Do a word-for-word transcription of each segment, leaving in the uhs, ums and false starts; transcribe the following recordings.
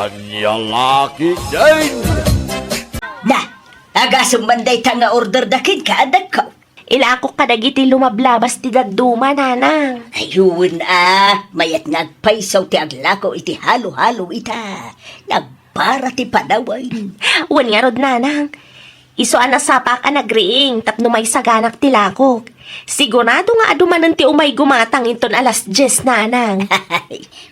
Ania la ketdin? Na, agasem man dayta nga order da kenka, anakko. Ilakok kadagiti lumablabas ti dadduma, nanang. Ay, wen a, mayat nga agpayso ti aglako iti halo-halo ita. Nagbara ti panawen. Wen ngarud, nanang. Isu a nasapak a nagriing tapno maisaganak ti lakok. Sigurado nga adu manen ti umay gumatang inton alas dies, nanang.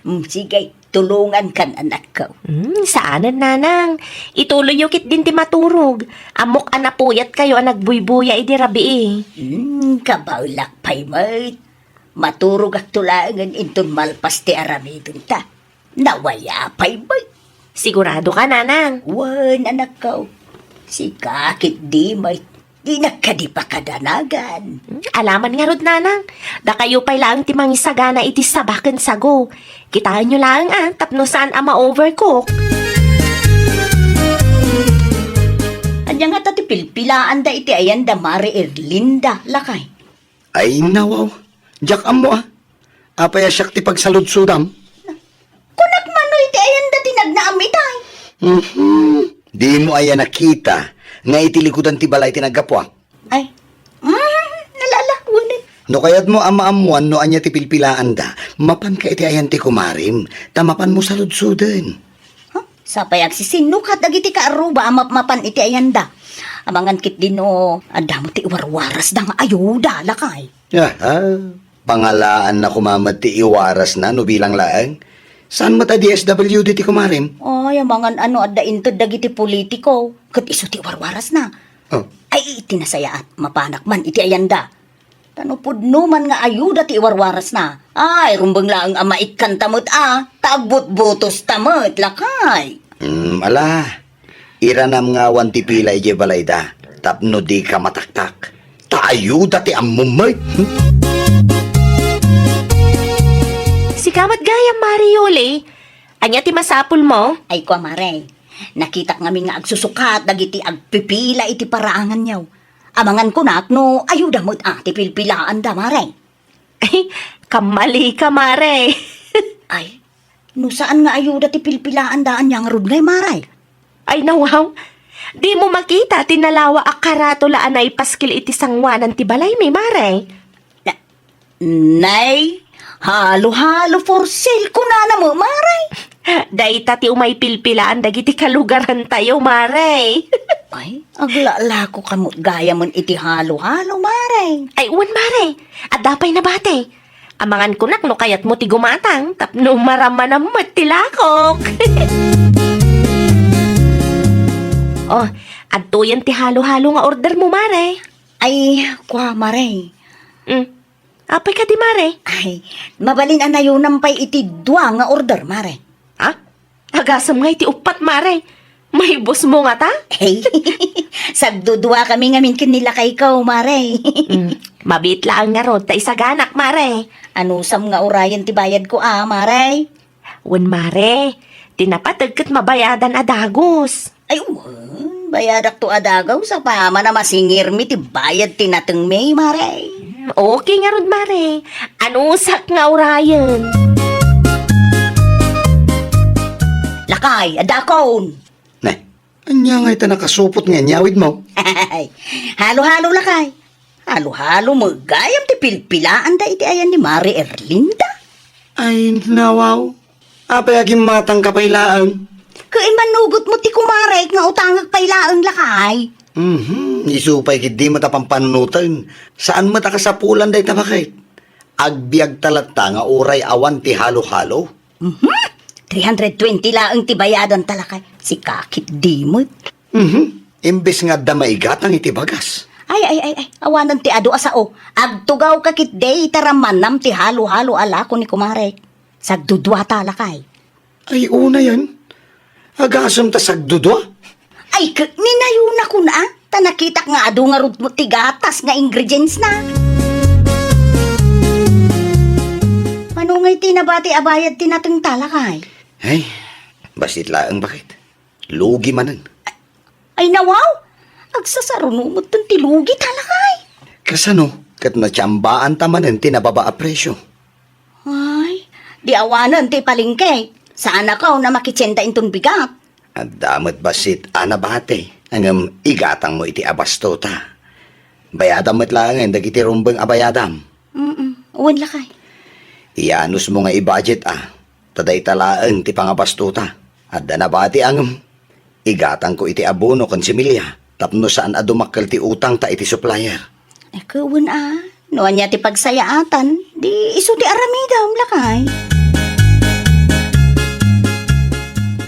Mm, sige, tulongankan, anakko. Hmm, saanen, nanang. Ituloyyo ketdin ti maturog. Ammok a napuyatkayo a nagbuybuya idi rabii. Hmm, kabaelak pay met. Maturogakto laengen inton malpas ti aramidenta. Nawaya pay met. Siguradoka, nanang? Wen, anakko. Sika ketdi met. Dinak kadi pakadanagan. Hmm, ala man ngarud, nanang. Dakayo pay laeng ti mangisagana iti saba ken sago. Kitaenyo laeng, a, tapno saan a ma-overcook. Ania ngata ti pilpilaanda iti ayanda, Mare Erlinda, lakay? Ay, nawaw. Diak ammo, a. Apay a siak ti pagsaludsodam? Kunak man no iti ayanda ti nagnaam itay. Mhm. Dimo aya nakita nga iti likudan ti balay ti naggapuak? Ay. Mm, nalala, wen. No kayatmo a maammuan no ania ti pilpilaanda, mapanka iti ayan ti kumarem, ta mapanmo saludsoden. Huh? Sapay agsisinnukad dagiti kaarruba a mapmapan iti ayanda. Amangan ketdi no adda met ti iwarwarasda nga ayuda, lakay. Aha. Pangalaanna koma met ti iwarasna no bilang laeng. Saan met a D S W D ti kumarem? Ay, amangan a no adda inted dagiti politiko, ket isu ti iwarwarasna. Oh. Ay, iti nasayaat, mapanak man iti ayanda. Ta no pudno man nga ayuda ti iwarwarasna, ay, rumbeng laeng a maikkanta met a, ta agbutbutosta met, lakay. Hmm, ala. Iranam nga awan ti pila idiay balayda tapno dika mataktak. Ta ayuda ti ammom met. Sika met gayam, Mare Yuli. Ania ti masapulmo? Ay, kua, Mare. Nakitak ngamin nga agsusukat dagiti agpipila iti paraanganyo. Amangan kunak no ayuda met a ti pilpilaanda, Mare. Ay, kammalika, Mare. Ay, no saan nga ayuda ti pilpilaanda, ania ngarud ngay, Mare? Ay, nawaw. Dimo makita ti nalawa a karatula a naipaskil iti sangoanan ti balaymi, Mare? Na-, nay, halo-halo for sale, kunana met, Mare. Dayta ti umay pilpilaan dagiti kalugarantayo, Mare. Ay, aglalako kamo gayamen iti halo-halo, Mare. Ay, wen, Mare. Adda pay nabati. Amangan kunak no kayatmo ti gumatang tapno maramanam met ti lakok. Oh, adtoyen ti halo-halo nga ordermo, Mare. Ay, kua, Mare. Mm. Apay kadi, Mare? Ay, mabalin a nayonam pay iti dua nga order, Mare. Ha? Agasem nga iti uppat, Mare. Maibusmo ngata? Hey, sagdudua kami ngamin ken ni lakayko, Mare. Mm, mabiit laeng ngarud ta isaganak, Mare. Anusam nga urayen ti bayadko a, Mare? Wen, Mare, ti napateg ket mabayadan a dagus. Ay, wen, bayadakto a dagus, apaman a masingirmi ti bayad ti natengmi, Mare. Mm, okay ngarud, Mare. Anusak nga urayen. Lakay, adakon. Ne, ania ngay ta nakasupot nga inyawidmo? Halo-halo, lakay. Halo-halo met gayam ti pilpilaanda iti ayan ni Mare Erlinda. Ay, nawaw. Apay a gimmatangka pay laeng? Ket immanugotmo ti kumarek nga utangek pay laeng, lakay. Mhm, isu pay ketdi met a pampanunoten. Saan met a kasapulan dayta, baket? Agbiagta latta nga uray awan ti halo-halo. Mhm. Three hundred twenty laeng ti bayadanta, lakay. Sika ketdi met. Mhm. Imbes nga adda maigatang iti bagas. Ay, ay, ay, ay. Awanen ti adu a sao. Agtugawka ketdi ta ramanam ti halo-halo a lako ni kumarek. Sagduduata, lakay. Ay, unayen. Agasem ta sagdudua? Ay, k-, ninayonakon a. Ta nakitak nga adu ngarud met ti gatas nga ingredients na. Mano ngay ti nabati a bayad ti natengta, lakay? Ay, bassit laeng, baket. Lugi manen. Ay, nawaw! Agsasaruno metten ti lugita, lakay. Kasano? Ket natsiambaanta manen ti nababa a presio. Ay, di awanen ti palengke. Saanakon a makitienda inton bigat. Adda met bassit a nabati, ngem igatangmo iti abasto ta. Bayadam met laengen dagiti rumbeng a bayadam. Mm, wen, lakay. Iyanusmo nga i-budget a, ta dayta laeng ti pangabasto ta. Adda nabati a ngem igatangko iti abono ken similya tapno saan a dumakkel ti utangta iti supplier. Ket wen a, no ania ti pagsayaatan, di isu ti aramidem, lakay.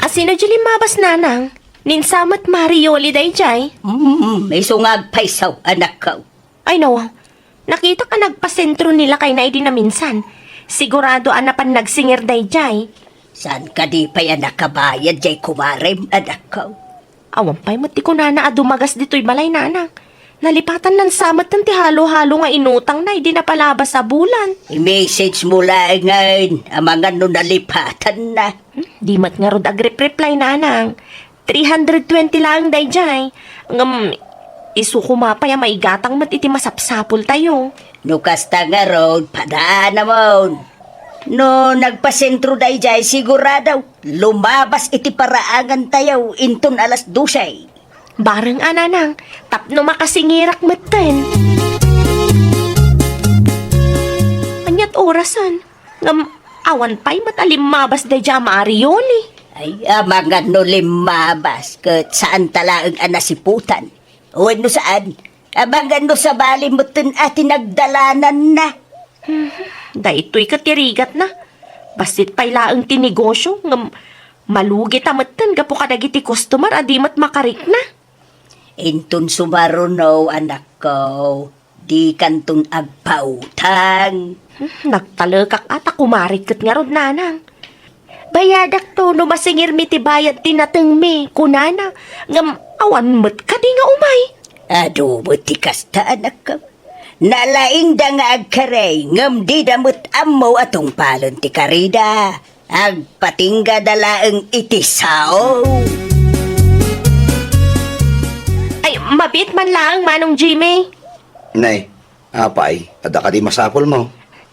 A, sino diay limmabas, nanang? Ni Insa met Mari Yoli daydiay? Mm, isu nga agpayso, anakko. Ay, no. Nakitak a nagpasentro ni lakayna idi naminsan. Sigurado a napan nagsingir daydiay. Saan kadi pay a nakabayad diay kumarem, anakko? Awan pay met ti kunana a dumagas ditoy balay, nanang. Nalipatanna sa met ti halo-halo nga inutangna idi napalabas a bulan. I-message mo laengen amangan no nalipatanna. Hmm, di met ngarud agrep-reply, nanang. Three hundred twenty laeng daydiay. Ngem, isu koma pay a maigatang met iti masapsapultayo. No kasta ngarud, padaanamon. No nagpasentro daydiay, sigurado, lumabas iti paraangantayo inton alas dose. Bareng a, nanang, tapno makasingirak metten. Aniat orasen? Ngem awan pay met a limmabas daydiay a Mari Yoli. Ay, amangan no limmabas, ket saanta laeng a nasiputan. Wenno saan, amangan no sabali metten a ti nagdalananna. Hmm, daytoy ket ti rigatna. Bassit pay laeng ti negosio, ngem malugita metten gapu kadagiti customer a di met makarikna. Inton sumaruno, anakko, dikanton agpautang. Hmm, nagtalekak a ta kumarik ket ngarud, nanang. Bayadakto no masingirmi ti bayad ti natengmi, kunana. Ngem awan met kadi nga umay. Adu met ti kasta, anakko. Nalaingda nga agkarey, ngem dida met ammo a tungpalen ti karida. Agpatinggada laeng iti sao. Ay, mabiit man laeng, Manong Jimmy. Nay, apay, adda kadi masapulmo?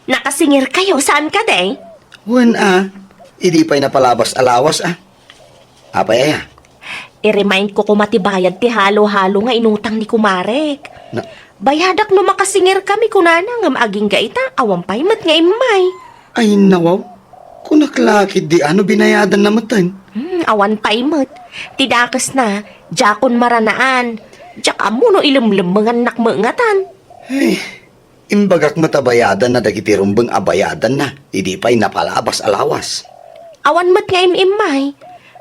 Nakasingirkayo, saan kadi? Wen a, idi pay napalabas a lawas a. Apay aya? I-remindko koma ti bayad ti halo-halo nga inutang ni kumarek. Na- Bayadak no makasingirkami kunana ngem agingga ita, awan pay met nga immay. Ay, nawaw. Kunak la ketdi a no binayadanna metten. Hmm, awan pay met. Ti dakesna, diakon maranaan. Diak ammo no ilemlemmengannak met ngatan. Ay, imbagak met a bayadanna dagiti rumbeng a bayadanna, idi pay napalabas a lawas. Awan met nga im-immay.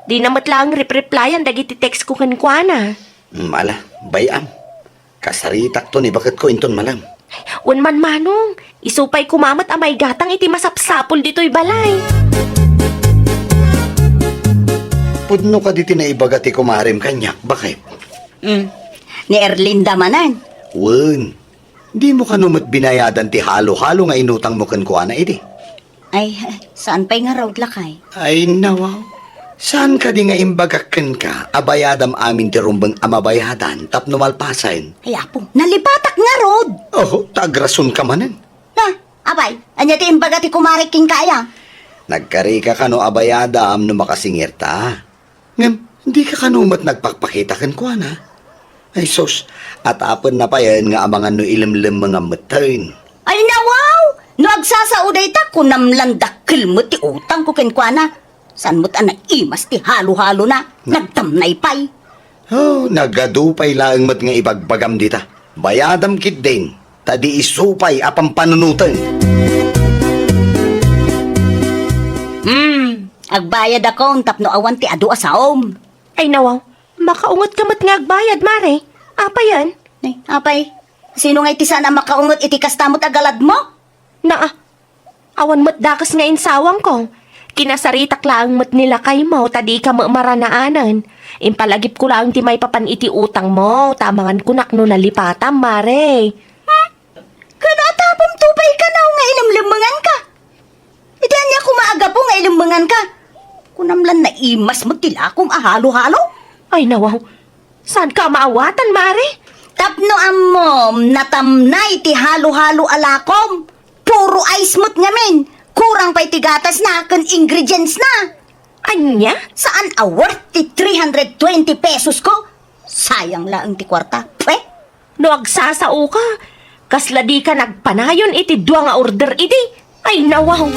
Dina met laeng rep-replyan dagiti textko kenkuana. Hmm, ala, bay-am. Kasaritakto ni baketko inton malem. Wen man, Manong, isu pay koma met a maigatang iti masapsapul ditoy balay. Pudno kadi ti naibaga ti kumarem kaniak, baket? Mm. Ni Erlinda manen? Wen. Dimo kano met binayadan ti halo-halo nga inutangmo kenkuana idi? Ay, saan pay ngarud, lakay? Ay, nawaw. Saan kadi nga imbagak kenka a bayadam amin ti rumbeng a mabayadan tapno malpasen? Ay, apo, nalipatak ngarud! Oho, ta agrasonka manen. Na, apay, ania ti imbaga ti kumarek kenka aya? Nagkarika kano a bayadam no makasingirta. Ngem, dika kano met nagpakpakita kenkuana? Ay sus, atapenna payen nga amangan no ilemlemmengam metten. Ay nawaw! No agsasao dayta, kunam lan dakkel met ti utangko kenkuana. Saan met a naimas ti halo-halona? Na- Nagtamnay pay. Oh, nagadu pay laeng met nga ibagbagam dita. Bayadam ketdin, ta di isu pay a pampanunoten. Hmm, agbayadakon tapno awan ti adu a saom. Ay nawaw, makaungetka met nga agbayad, Mare. Apayen? Ay, apay, sino nga iti saan a makaunget iti kasta met a galadmo? Naa, awan met dakes nga insawangko. Kinasaritak laeng met ni lakaymo ta dika met maranaanen. Impalagipko laeng ti maipapan iti utangmo, ta amangan kunak no nalipatam, Mare. Hmm? Ken atapemto pay kano nga ilemlemmenganka? Iti ania koma a gapu nga ilemmenganka? Kunam lan naimas met ti lakom a halo-halo? Ay, nawaw. Saanka a maawatan, Mare? Tapno ammom, natamnay ti halo-halo a lakom. Puro ice met ngamin. Kurang pay ti gatasna ken ingredients na. Ania? Saan a worth ti three hundred twenty pesos ko? Sayang laeng ti kuarta. Pwe! No agsasaoka, kasla dika nagpanayon iti dua nga order idi? Ay, nawaw!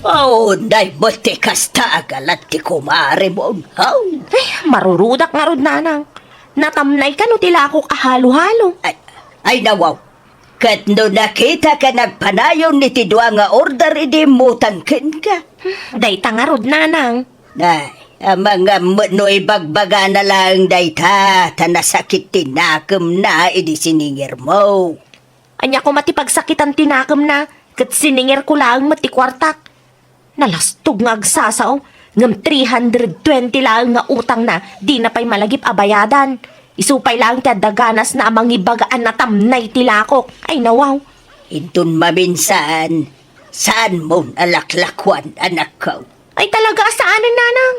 Oh, nay mo ti kasta a galat ti kumarem, oh, oh. Ay, marurudak ngarud, nanang. Natamnayka no ti lakok a halo-halo. Ay, ay, nawaw. Ket no nakitaka nagpanayon iti dua nga order idi immutang kenka. Dayta ngarud, nanang. Ay, amangan met no ibagbagana laeng dayta, ta nasakit ti nakemna idi siningirmo. Ania koma ti pagsakitan ti nakemna, ket siningirko laeng met ti kuartak. Nalastog nga agsasao, ngem three hundred twenty laeng nga utangna, dina pay malagip a bayadan. Isu pay laeng ti adda ganasna a mangibaga a natamnay ti lakok. Ay, nawaw. Inton maminsan, saanmon a laklakuan, anakko. Ay, talaga a saanen, nanang.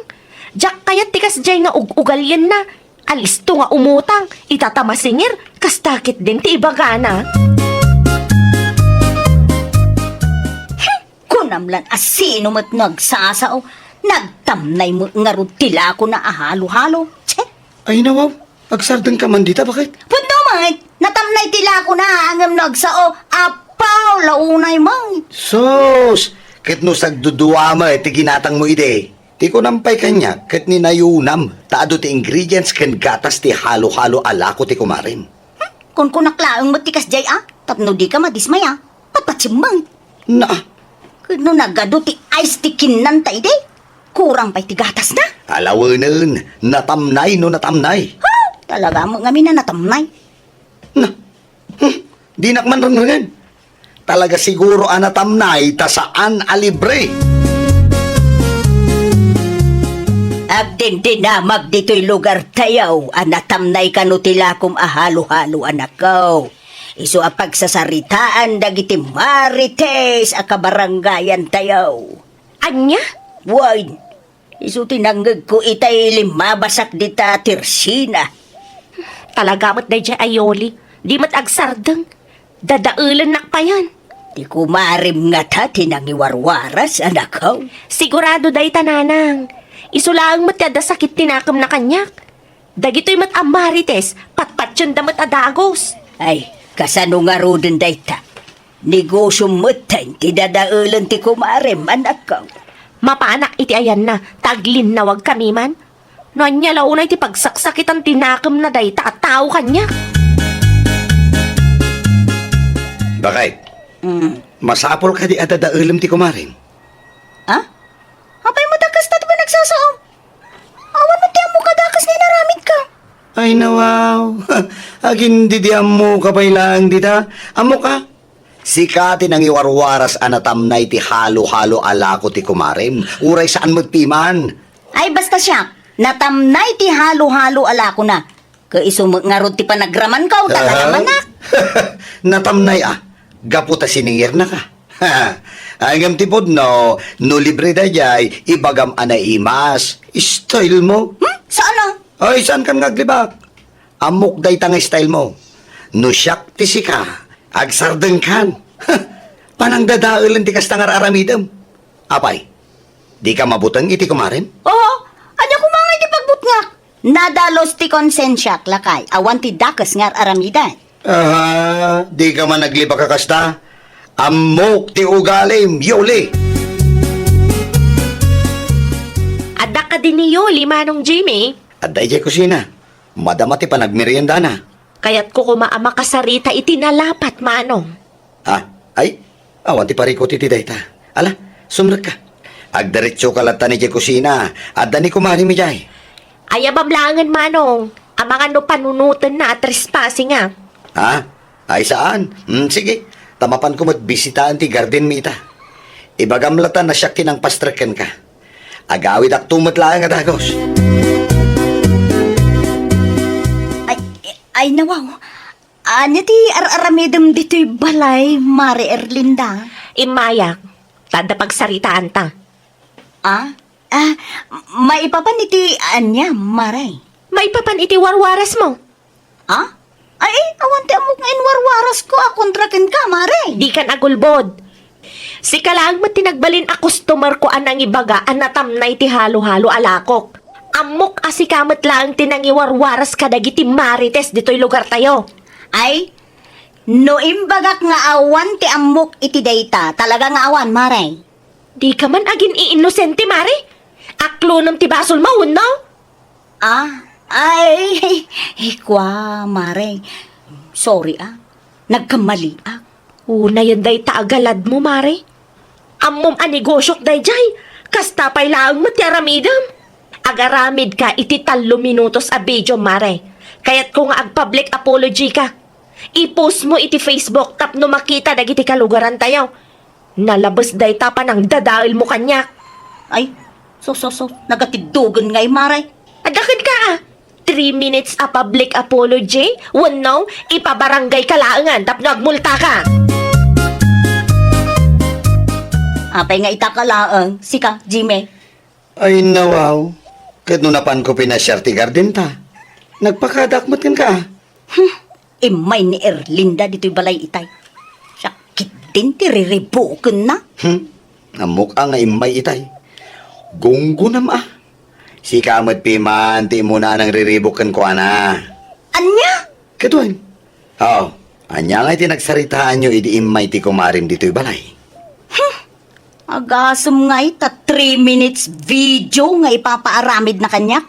Diak kayat ti kasdiay nga ug-ugalienna. Alisto nga umutang, ita ta masingir, kasta ketdin ti ibagana. Hmm, kunam lan a sino met no agsasao, nagtamnay met ngarud ti lakona a halo-halo. Tse! Ay, nawaw, agsardengka man dita, baket? Pudno met, natamnay ti lakona, ngem no agsao, apaw, launay met. Sus! Ket no sagdudua met ti ginatangmo idi, ti kunam pay kaniak ket ni nayunam ta adu ti ingredients ken gatas ti halo-halo a lako ti kumarem. Hmm? Kunkunak laeng met ti kasdiay a, tapno dika madismaya. Patpatsem met. Na. Ket no nagadu ti ice ti kinnanta idi, kurang pay ti gatasna. Alawenen, natamnay no natamnay. Ha? Talaga met ngamin a natamnay. Na. Hmm. Dinak man rengrengen. Talaga siguro a natamnay ta saan a libre. Agdindinamag ditoy lugartayo a natamnay kano ti lakom a halo-halo, anakko. Isu a pagsasaritaan dagiti marites a kabarangayantayo. Ania? Wen, isu ti nangngegko itay limmabasak dita tersina. Talaga met daydiay a Yoli. Di met agsardeng. Dadaelennak payen. Ti kumarem ngata ti nangiwarwaras, anakko. Sigurado dayta, nanang. Isu laeng met ti adda sakit ti nakemna kaniak. Dagitoy met a marites, patpatienda met a dagus. Ay, kasano ngaruden dayta? Negosio metten ti dadaelen ti kumarem, anakko. Mapanak iti ayanna, ta aglinnawagkami man. No ania la unay ti pagsaksakitan ti nakemna dayta a tao kaniak? Bakay, mm, masapul kadi a dadaelem ti kumarem? Ah? Apay met a kasta ti panagsasaom? Awan met ti ammok a dakes nga inaramidka. Ay, nawaw. Agin-idi ammoka pay laeng dita. Ammoka? Sika ti nangiwarwaras a natamnay ti halo-halo a lako ti kumarem. Uray saan met piman. Ay, basta siak, natamnay ti halo-halo a lakona. Ket isu met ngarud ti panagramanko, ta, aha, nalamanak. Natamnay a, gapu ta siningirnaka. Ay, ngem ti pudno, no libre daydiay, ibagam a naimas. Style mo. Hmm? Saan a? Ay, saankan nga aglibak? Ammok dayta nga style mo. No siak ti sika, agsardengkan. Panangdadaelen ti kasta nga ar-aramidem. Apay, dika mabuteng iti kumarem? Oo, ania koma ngay ti pagbutngak? Nadalus ti konsensiak, lakay, awan ti dakes nga ar-aramidek. Aha, dika man aglibak a kasta. Ammok ti ugalim, Yoli. Adda kadi ni Yoli, Manong Jimmy? Adda idiay kusina. Madama ti panagmeriendana. Kayatko koma a makasarita iti nalapat, Manong. Ah, ay, awan ti parikut iti dayta. Ala, sumrekka. Agdiretsoka latta idiay kusina. Adda ni kumarem idiay. Ayabam laengen, Manong. Amangan no panunotenna a trespassing a. Ha? Ay, saan? Hmm, sige. Ta mapanko met bisitaen ti gardenmi ita. Ibagam latta a siak ti nangpastrek kenka. Agawidakto met laeng a dagus. Ay, ay, nawaw. Ania ti ar-aramidem ditoy balay, Mare Erlinda? Immayak, ta adda pagsaritaanta. Ah? Ah, maipapan iti ania, Mare? Maipapan iti warwarasmo. Ah? Ay, awan ti ammok nga inwarwarasko a kontra kenka, Mare. Dikan agulbod. Sika laeng met ti nagbalin a customer ko a nangibaga a natamnay ti halo-halo a lakok. Ammok a sika met laeng ti nangiwarwaras kadagiti marites ditoy lugartayo. Ay, no imbagak nga awan ti ammok iti dayta, talaga nga awan, Mare. Dika man agin-iinosente, Mare? Aklonem ti basolmo, wenno? Ah, ay, ay, kua, Mare. Sorry, ah. Nagkamaliak. Unayen dayta a galadmo, Mare. Ammom a negosiok daydiay. Kasta pay laeng met ti aramidem. Agaramidka iti tallo minutos a video, Mare. Kayatko nga ag-public apology ka. I-post mo iti Facebook tapno makita dagiti kalugarantayo. Nalabes dayta panangdadaelmo kaniak. Ay, so, so, so, nagatiddogen ngay, Mare. Adda kenka, ah. Three minutes a public apology? Wenno, ipabarangay ka laengen tapno agmulta ka. Apay nga ita ka laeng, sika, Jimmy? Ay, nawaw. Ket no napanko pinasiar ti gardenta, nagpakadak met kenka, ah. Hmm, immay ni Erlinda ditoy balay itay. Siak ketdin ti riribukenna. Hmm, ammok a nga immay itay. Gunggonam a. Sika met piman ti immuna a nangriribuk kenkuana. Ania? Ket wen. Oo, ania ngay ti nagsaritaanyo idi immay ti kumarem ditoy balay? Hmm, agasem ngay ta three minutes video nga ipapaaramidna kaniak.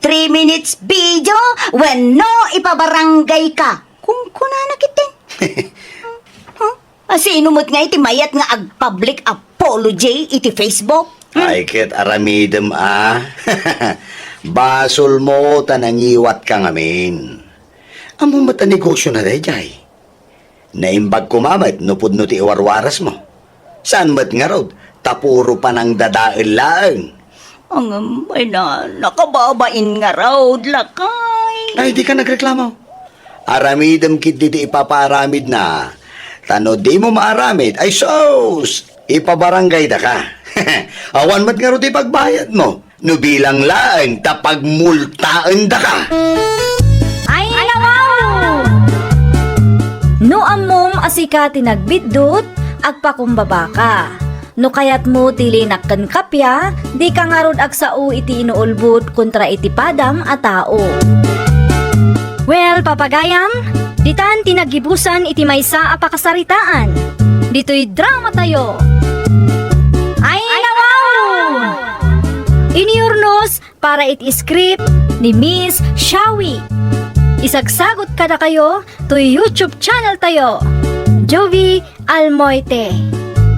Three minutes video wenno ipabarangay ka. Kunkunana ketdin. Huh? A, sino met ngay ti mayat nga ag-public apology iti Facebook? Hmm? Ay, ket aramidem a. Basolmo ta nangiwatka ngamin. Ammom met a negosiona daydiay. Naimbag koma met no pudno ti iwarwarasmo. Saan met ngarud, ta puro panangdadael laeng. Ngem, ay na, nakababain ngarud, lakay. Ay, dika nagreklamo. Aramidem ketdi ti ipapaaramidna. Ta no dimo maaramid, ay sus, ipabarangaydaka. Awan met ngarud ti pagbayadmo. No bilang laeng ta pagmultaendaka. Ay, nawaw! No ammom a sika ti nagbiddut, agpakumbabaka. No kayatmo ti linak ken kappia, dika ngarud agsao iti inuulbod kontra iti padam a tao. Well, papagayam, ditan ti naggibusan iti maysa a pakasaritaan. Ditoy dramatayo. Ay, nawaw! Iniurnos para iti script ni Miss Shawi. Isagsagot kadakayo toy YouTube channel tayo, Jovi Almoite.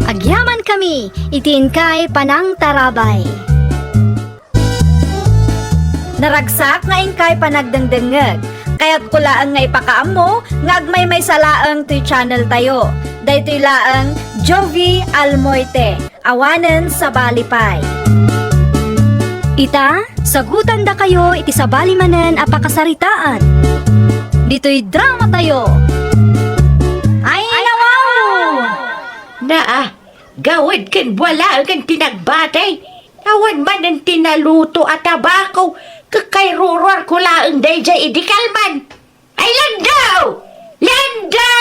Agyaman kami iti inkay panangtarabay. Naragsak nga inkay panagdengdengngeg. Kayatko laeng nga ipakaammo nga agmaymaysa laeng toy channel tayo. Daytoy laeng Jovi Almoite. Awanen sabali pay. Ita, sagutandakayo iti sabali manen a pakasaritaan. Ditoy dramatayo. Ay, nawaw! Naa, gawid ken buala ken ti nagbati. Awan manen ti naluto a tabako, ket kayruruarko laeng daydiay idi kalman. Ay, Lando! Lando!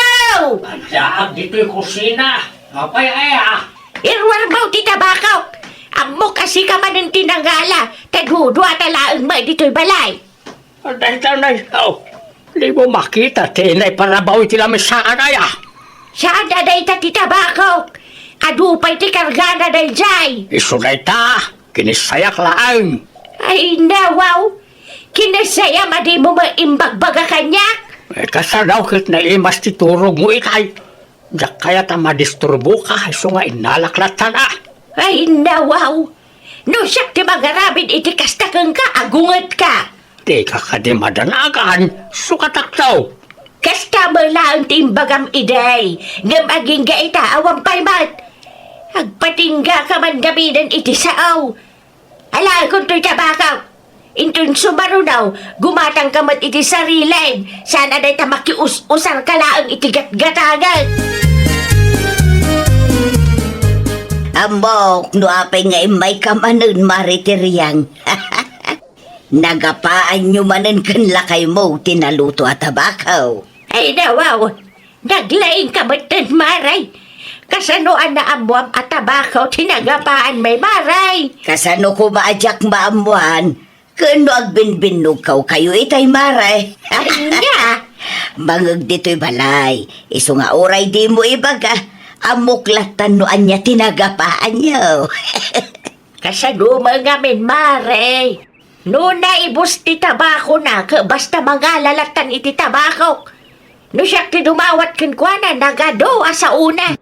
Addaak ditoy kusina. Apay aya? Iruarmo ti tabakok. Ammok a sika manen ti nangala, ta dudua ta laeng met ditoy balay. Dayta nay, oh, dimo makita ti naiparabaw iti lamisaan aya? Saan a dayta ti tabakok. Adu pay ti kargana daydiay. Isu dayta, kinissayak laeng. Ay, nawaw. Kinasayam a dimo met imbagbaga kaniak? Eh, kasano ket naimas ti turogmo itay? Diak kayat a madisturboka, isu nga innalak lattan a. Ay, nawaw! No siak ti mangaramid iti kasta kenka, agungetka! Dika kadi madanagan, sukatakto! Kasta met laeng ti imbagam idi, ngem agingga ita, awan pay met! Agpatinggaka man ngaminen iti sao. Alaekon toy tabako. Inton sumaruno, gumatangka met iti sarilem. Saan a dayta makius-usarka laeng iti gatgatangek. Ammok no apay nga immayka manen, Mare Tiriang. Nagapaanyo manen ken lakaymo ti naluto a tabako. Ay, nawaw. Naglaingka metten, Mare. Kasano a naammoam a tabako ti nagapaan, Mare? Kasano koma a diak maammoan? Ken no agbinbinnogkaw kayo itay, Mare? Ania? Mangeg ditoy balay. Isu nga uray dimo ibaga, ammok lattan no ania ti nagapaanyo. Kasano man ngamin, Mare? No naibus ti tabakona, ket basta mangala lattan iti tabakok. No siak ti dumawat kenkuana, nagadu a saona.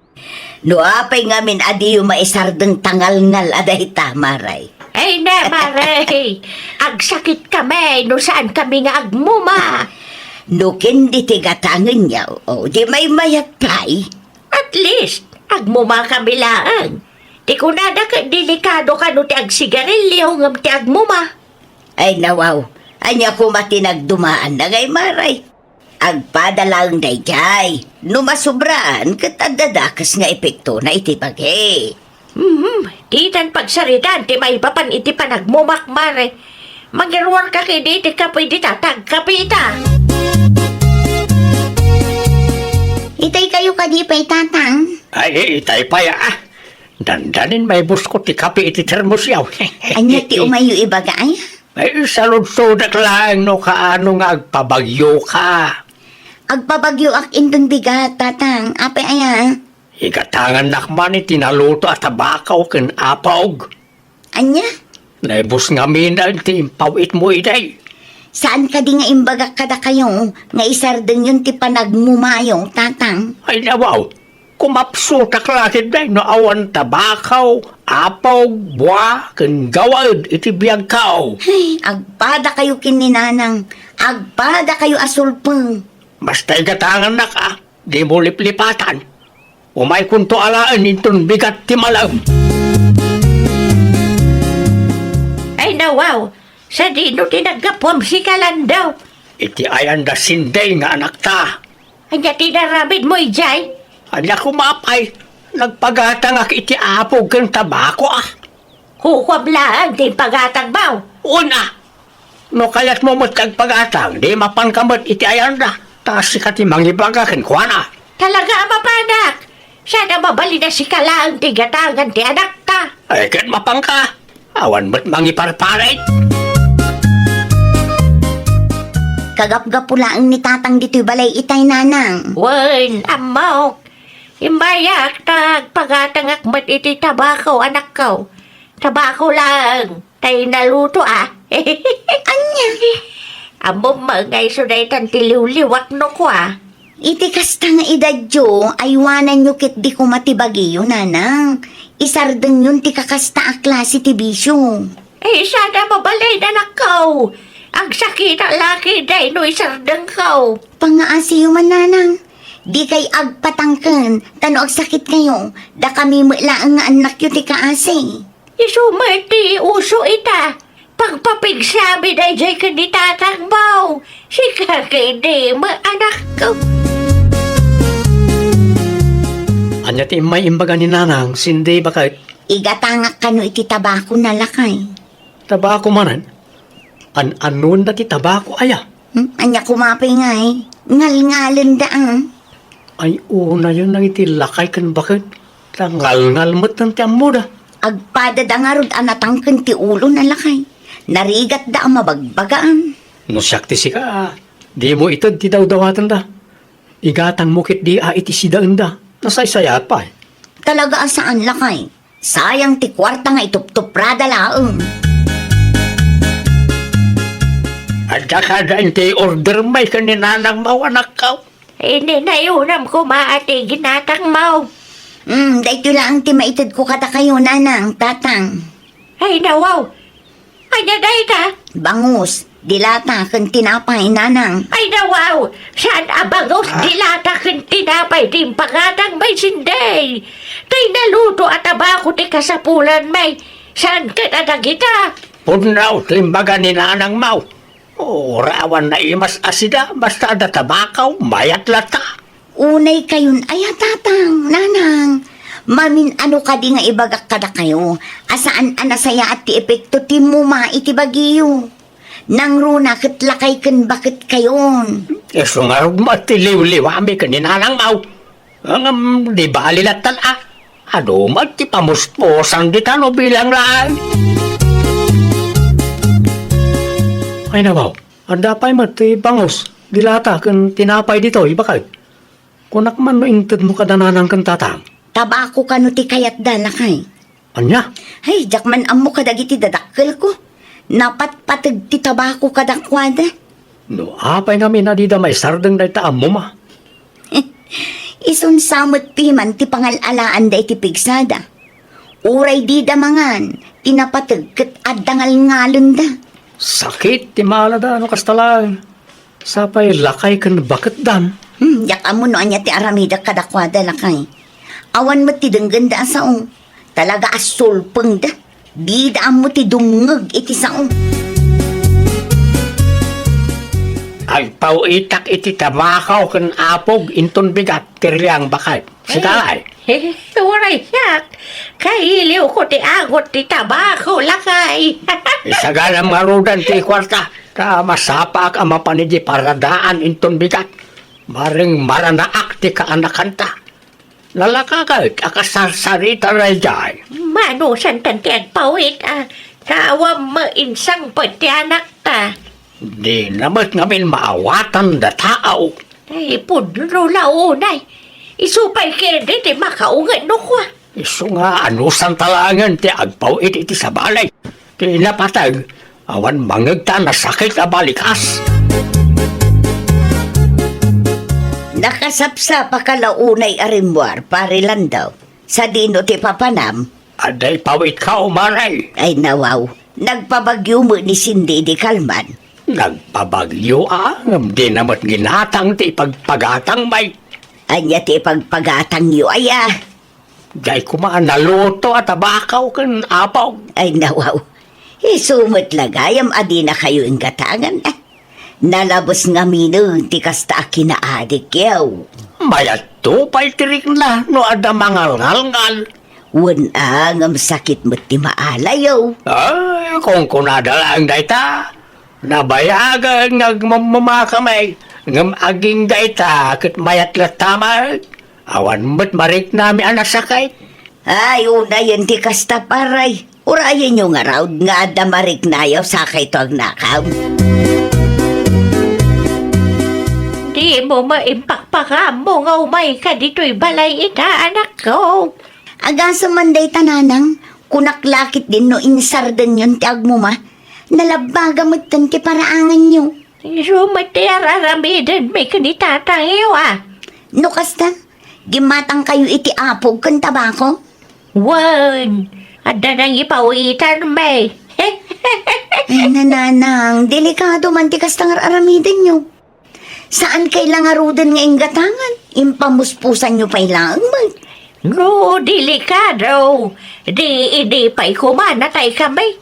No apay ngamin a diyo maisardeng ta ngalngal a dayta, Mare? Ay na, Mare. Agsakit kami no saan kami nga agmuma. No ken di ti gatangenyo, o di maymayat pay. At least, agmuma kami laeng. Ti kunada ket delikado kano ti agsigarilio ngem ti agmuma. Ay, nawaw. Ania koma ti nagdumaanna ngay, Mare? Agpada laeng daydiay. No masubraan, ket adda dakes nga epektona iti bagi. Mhm, ditan pagsaritaan ti maipapan iti panagmumak, Mare. Mangiruarka kadi iti kape dita, ta agkapeta. Itay kayo kadi pay, Tatang? Ay, itay pay, ah. Dandanin maibusko ti kape iti termosyo. Ania ti umayyo ibaga, aya? Ay, saludsodek laeng no kaano nga agpabagyoka. Agpabagyoak inton bigat, Tatang. Apay aya? Igatangannak man iti naluto a tabako ken apog. Ania? Naibus ngamin ti impaw-itmo idiay. Saan kadi nga imbagak kadakayo nga isardengyon ti panagmumayo, Tatang? Ay, nawaw. Kumapsutak la ketdi no awan tabako, apog, bua, ken gawaed iti biagko. Ay, agpadakayo ken ni Nanang. Agpadakayo a sulpeng. Basta igatangannak, a, dimo liplipatan. Umaykonto alaen inton bigat ti malem. Ay, nawaw. Sadino ti naggapuam sika, Lando? Iti ayanda Sinday nga anakta. Ania ti inaramidmo idiay? Ania koma pay, nagpagatangak iti apog ken tabako, a. Kukuam laeng ti impagatangmo. Una, no kayatmo met ti agpagatang, di mapanka met iti ayanda, ta sika ti mangibaga kenkuana. Talaga a mapanak? Saan a mabalin a sika laeng ti gatangan ti anakta? Ay, ket mapanka. Awan met mangiparparit. Kagapgapu laeng ni Tatang ditoy balay itay, Nanang. Wen, ammok. Imbayak ta agpagatangak met iti tabako, anakko. Tabako laeng. Tay naluto, a. Ania? Ammom met nga isu daytan ti liwliwak no kua. Iti kasta nga edadyo, aywananyo ketdi koma ti bagiyo, Nanang. Isardengyon ti kakasta a klase ti bisio. Ay, saan a mabalin, anakko. Agsakitak la ketdi no isardengko. Pangaasiyo man, Nanang. Dikay agpatangken, ta no agsakitkayo, dakami met laeng nga annakyo ti kaasi. Isu met ti uso ita. Pagpapigsabi daydiay ken ni Tatangmo. Sika ketdi met, anakko. Ania ti immay imbaga ni Nanang, Sinday, baket? Igatangak kano iti tabakona, lakay. Tabako manen? An-anonda ti tabako, aya? Hmm? Ania koma pay ngay? Ngalngalenda, a. Ay, unayon dagiti lakay ken baket, ta ngalngal metten ti ammoda. Agpadada ngarud a natangken ti ulona, lakay. Narigatda a mabagbagaan. No siak ti sika, dimo ited ti dawdawatenda. Igatangmo ketdi a iti sidaenda. Nasaysayaat pay. Talaga a saan, lakay. Sayang ti kuarta nga ituptuprada laeng. Adda kada iti order may ken ni Nanangmo, anakko. Ininayonam koma a ti ginatangmo. Hmm, daytoy laeng ti maitedko kadakayo, Nanang, Tatang. Ay, nawaw. Ania dayta? Bangus, dilata, ken tinapay, Nanang. Ay, nawaw! Saan a bangus, dilata, ken tinapay ti impagatangmo, Sinday? Tay naluto a tabako ti kasapulanmi, saan ket a dagita? Pudno ti imbaga ni Nanangmo. Uray awan naimas a sida, basta adda tabako, mayat latta. Unay kayon aya, Tatang, Nanang? Mamin-ano kadi nga ibagak kadakayo a saan a nasayaat ti epekto ti muma iti bagiyo? Nangruna ket lakay ken baket kayon. Isu ngarud met ti liwliwami ken ni Nanangmo. Ngem di bali lattan a. Adu met ti pamuspusan dita no bilang laeng. Ay, nawaw, adda pay met ti bangus, dilata ken tinapay ditoy, bakay. Kunak man no intedmo kada nanang ken tatang. Tabako kano ti kayatda, lakay? Ania? Ay, diak man ammo kadagiti dadakkelko. Napatpateg ti tabako kadakuada. No apay ngamin a dida maisardeng dayta ammom a? Isun sa met piman ti pangal-alaanda iti pigsada. Uray dida mangan, ti napateg ket adda ngalngalenda. Sakit ti malada no kasta laeng. Sapay lakay ken baketdan. Hmm, diak ammo no ania ti aramidek kadakuada, lakay. Awan met ti denggenda a sao. Talaga a sulpengda. Dida ammo ti dumngeg iti sao. Agpaw-itak iti tabako ken apog inton bigat ti riang, bakay. Sika ay. Eh, uray siak. Kailiwko ti agot ti tabako, lakay. Isaganam ngaruden ti kuarta, ta masapaak a mapan idi paradaan inton bigat. Maring maranaak ti kaanakanta. Nalaka ket a kasarsarita daydiay. Mano santan ti agpawit a, ta awan mainsangpet ti anakta. Dina met ngamin maawatan da tao. Ay, pudno la unay. Isu pay ketdi ti makaunget no kua. Isu nga anusanta laengen ti agpaw-it iti sabali. Ti napateg, awan mangngegta a nasakit a balikas. Nakasapsapaka la unay a rimmuar, Pare Landau. Sadino ti papanam? Adda ipawitko, Mare. Ay, nawaw. Nagpabagyo met ni Cindy idi kalman. Nagpabagyo a, ngem dina met ginatang ti ipagpagatang, bay. Ania ti ipagpagatangyo aya? Diay koma a naluto a tabako ken apog. Ay, nawaw. Isu met la gayam a dinakayo inggatangan. Ah, nalabes ngaminen ti kasta a kinaadikyo. Mayatto pay ti rikna no adda mangalngalngal. Wen a, ngem sakit met ti maalayo. Ay, kunkunada laeng dayta. Nabayagen nga agmammakami, ngem agingga ita ket mayat latta met. Awan met mariknami a nasakit. Ay, unayen ti kasta, Pare. Urayenyo ngarud nga adda mariknayo sakayto agnakaw. Dimo maimpakpakaammo nga umayka ditoy balay ita, anakko. Agasem man dayta, Nanang, kunak la ketdin no insardenyon ti agmoma. Nalabbaga metten ti paraanganyo. Isu met ti ar-aramidenmi ken ni tatangyo a. No kasta, gimmatangkayo iti apog ken tabako? Wen, adda nangipawitanmi. Ay, Nanang, delikado man ti kasta nga ar-aramidenyo. Saankay la ngaruden nga inggatangan, impamuspusanyo pay laeng met. No, delikado. Di, idi pay koma nataykami.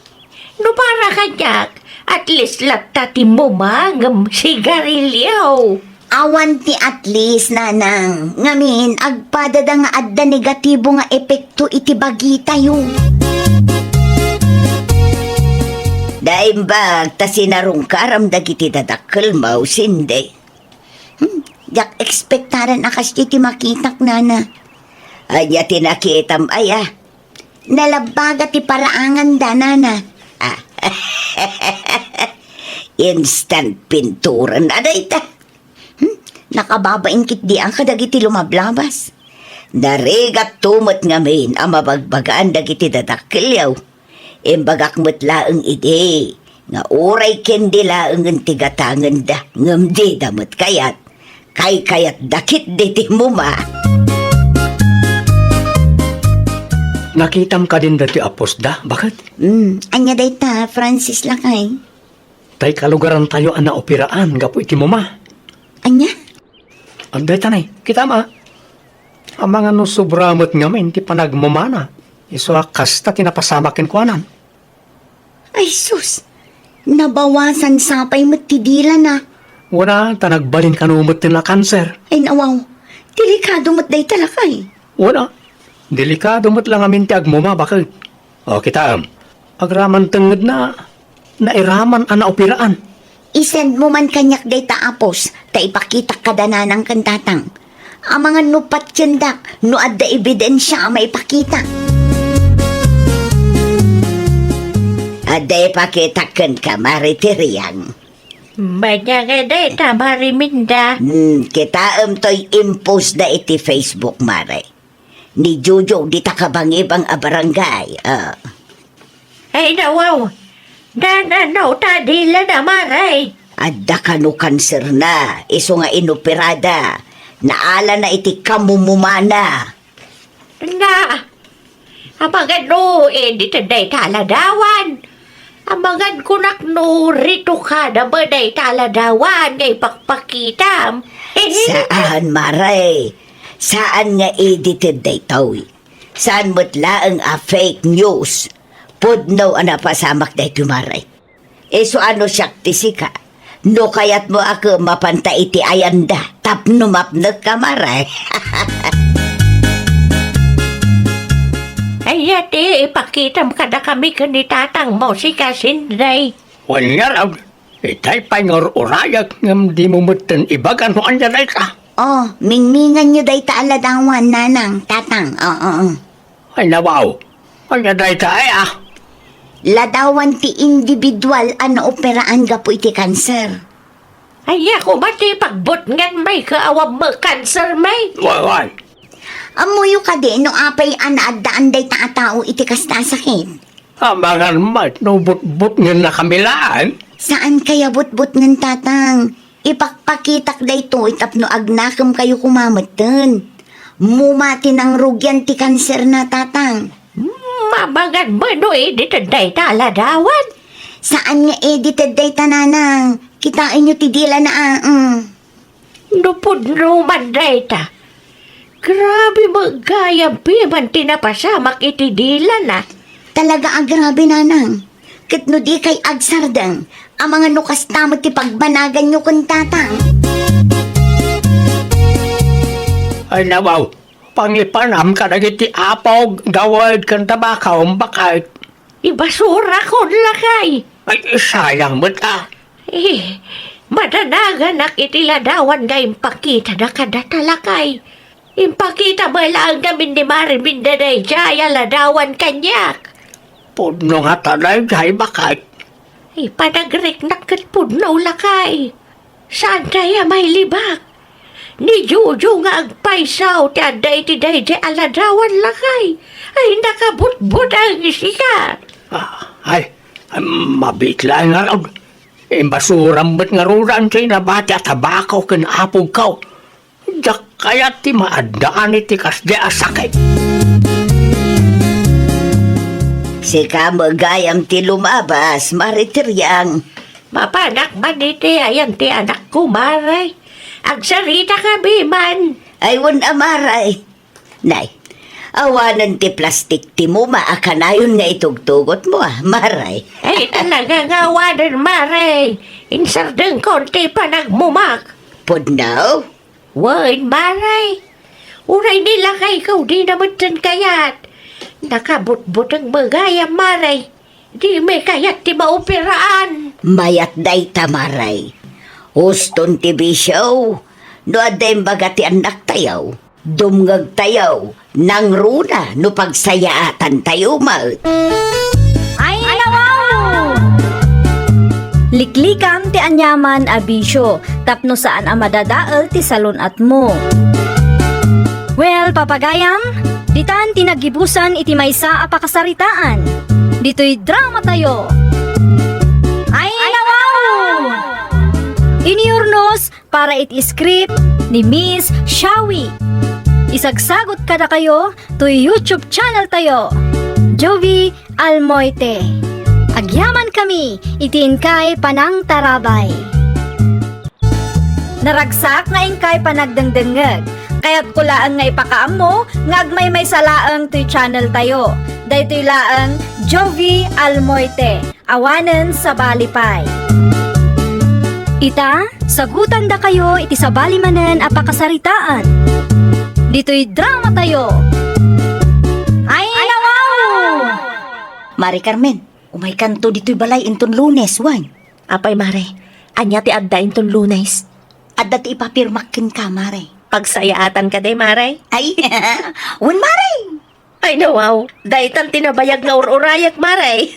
No para kaniak, at least latta ti moma ngem sigarilyo. Awan ti at least, Nanang. Ngamin, agpadada nga adda negatibo nga epekto iti bagitayo. Naimbag ta sinarungkaram dagiti dadakkelmo, Cindy. Hmm, diak ekspektaran a kasdi ti makitak, Nana. Ania ti nakitam aya? Nalabbaga ti paraanganda, Nana. Ah. Instant pintura na dayta. Hmm? Nakababain ketdi a kadagiti lumablabas. Narigatto met ngamin a mabagbagaan dagiti dadakkelyo. Imbagak met laeng idi nga uray candy laengen ti gatangenda ngem dida met kayat. Kaykayatda ketdi ti moma. Nakitam kadin datoy a postda, baket? Hmm, ania dayta, Francis, lakay? Tay kalugarantayo a naoperaan gapu iti moma. Ania? Adda ita nay, kitam a. Amangan no sobra met ngamin ti panagmomana. Isu a kasta ti napasamak kenkuana. Ay sus! Nabawasan sa pay met ti dilana. Wen a, ta nagbalin kano met ti nakanser. Ay nawaw, delikado met dayta, lakay. Wen a, delikado met la ngamin ti agmoma, baket. O, kitaem, agraman tengngedna, nairaman a naoperaan. I-send mo man kaniak dayta a post, ta ipakitak kada nanang ken tatang. Amangan no patiendak no adda ebidensia a maipakita. Adda ipakitak kenka, Mare Tiriang. Ania nga dayta, Mare Minda? Hmm, kitaem toy impost da iti Facebook, Mare. Ni Jojo, dita kabangibang a barangay, ah. Ay, nawaw. Nanano ta dila na, Mare? Adda kano kanserna, isu nga inoperada. Naalana iti kamumumana. Na, amangan no, eh, dita dayta a ladawan. Amangan kunak no retoka da met dayta a ladawan nga ipakpakitam. Saan, Mare. Saan nga edited daytoy. Saan met laeng a fake news. Pudno a napasamak daytoy, Mare. Isu a no siak ti sika, no kayatmo a kemapanta iti ayanda tapno mapnekka, Mare. Aya ti ipakitam kadakami ken ni tatangmo, sika, Sinday? Wen ngarud, itay pay nga ur-urayek ngem dimo metten ibaga no ania dayta. Oh, mingminganyo dayta a ladawan, nanang, tatang. Oo, oo. Ay, nawaw. Ania dayta aya? Ladawan ti individual a naoperaan gapu iti kanser. Aya koma ti pagbutngan, may kaawan met kanser, may? Way, way. Ammoyo kadi no apay a naaddaan dayta a tao iti kasta a sakit? Amangan met no butbutngennakami laeng. Saan kaya butbutngen, tatang. Ipakpakitak daytoy tapno agnakem kayo koma metten. Muma ti nangrugian ti kanserna, tatang. Hmm, amangan met no edited dayta a ladawan. Saan nga edited dayta, nanang. Kitaenyo ti dilana, ah, mm. No pudno man dayta. Grabe met gayam piman ti napasamak iti dilana. Talaga a grabe, nanang. Ket no dikay agsardeng, amangan no kasta met ti pagbanaganyo ken tatang. Ay, nawaw, pangipanam kadagiti apog, gawed, ken tabakaw, baket. Ibasurakon, lakay. Ay, sayang met, ah. Eh, madanaganak iti ladawan nga impakitada kadata, lakay. Impakita met laeng ngamin ni Mare Minda daydiay a ladawan kaniak. Pudno ngata daydiay, baket. Ipanagriknak ket pudno, lakay. Saan kaya mailibak? Ni Jojo nga agpayso ti adda iti daydiay a ladawan, lakay. Ay, nakabutbuteng, sika. Ah, ay, mabiit laeng ngarud. Imbasuram met ngaruden ti nabati a tabako ken apogko. Diak kayat ti maaddaan iti kasdi a sakit. Sika met gayam ti lumabas, Mare Tiriang. Mapanak man iti ayan ti anakko, Mare. Agsaritakami man. Ay, wen a, Mare. Nay, awanen ti plastik ti muma a kanayon nga itugtugotmo, ah, Mare. Ay, talaga nga awanen, Mare. Insardengkon ti panagmumak. Pudno? Wen, Mare. Uray ni lakayko, dina metten kayat. Nakabutbuteng met gayam, Mare. Dimi kayat ti maoperaan. Mayat dayta, Mare. Uston ti bisio. No adda imbaga ti annaktayo, dumngegtayo, nangruna no pagsayaatantayo met. Ay, nawaw! Liklikam ti aniaman a bisio tapno saan a madadael ti salun-atmo. Well, papagayam, ditan ti naggibusan iti maysa a pakasaritaan. Ditoy dramatayo. Ay, nawaw! Inurnos para iti script ni Miss Shawi. Isagsagut kadakayo toy YouTube channel tayo, Jovi Almoite. Agyaman kami iti inkay panangtarabay. Naragsak nga inkay panagdengdengngeg. Kayatko laeng nga ipakaammo nga agmaymaysa laeng toy channel tayo. Daytoy laeng Jovi Almoite. Awanen sabali pay. Ita, sagutandakayo iti sabali manen a pakasaritaan. Ditoy dramatayo. Ay, nawaw! Mare Carmen, umaykanto ditoy balay inton Lunes, wen? Apay, Mare, ania ti adda inton Lunes? Adda ti ipapirmak kenka, Mare. Pagsayaatan ka, day, Mare? Ay, wen, Mare. Ay, nawaw. Daytan ti nabayag nga ur-urayek, Mare.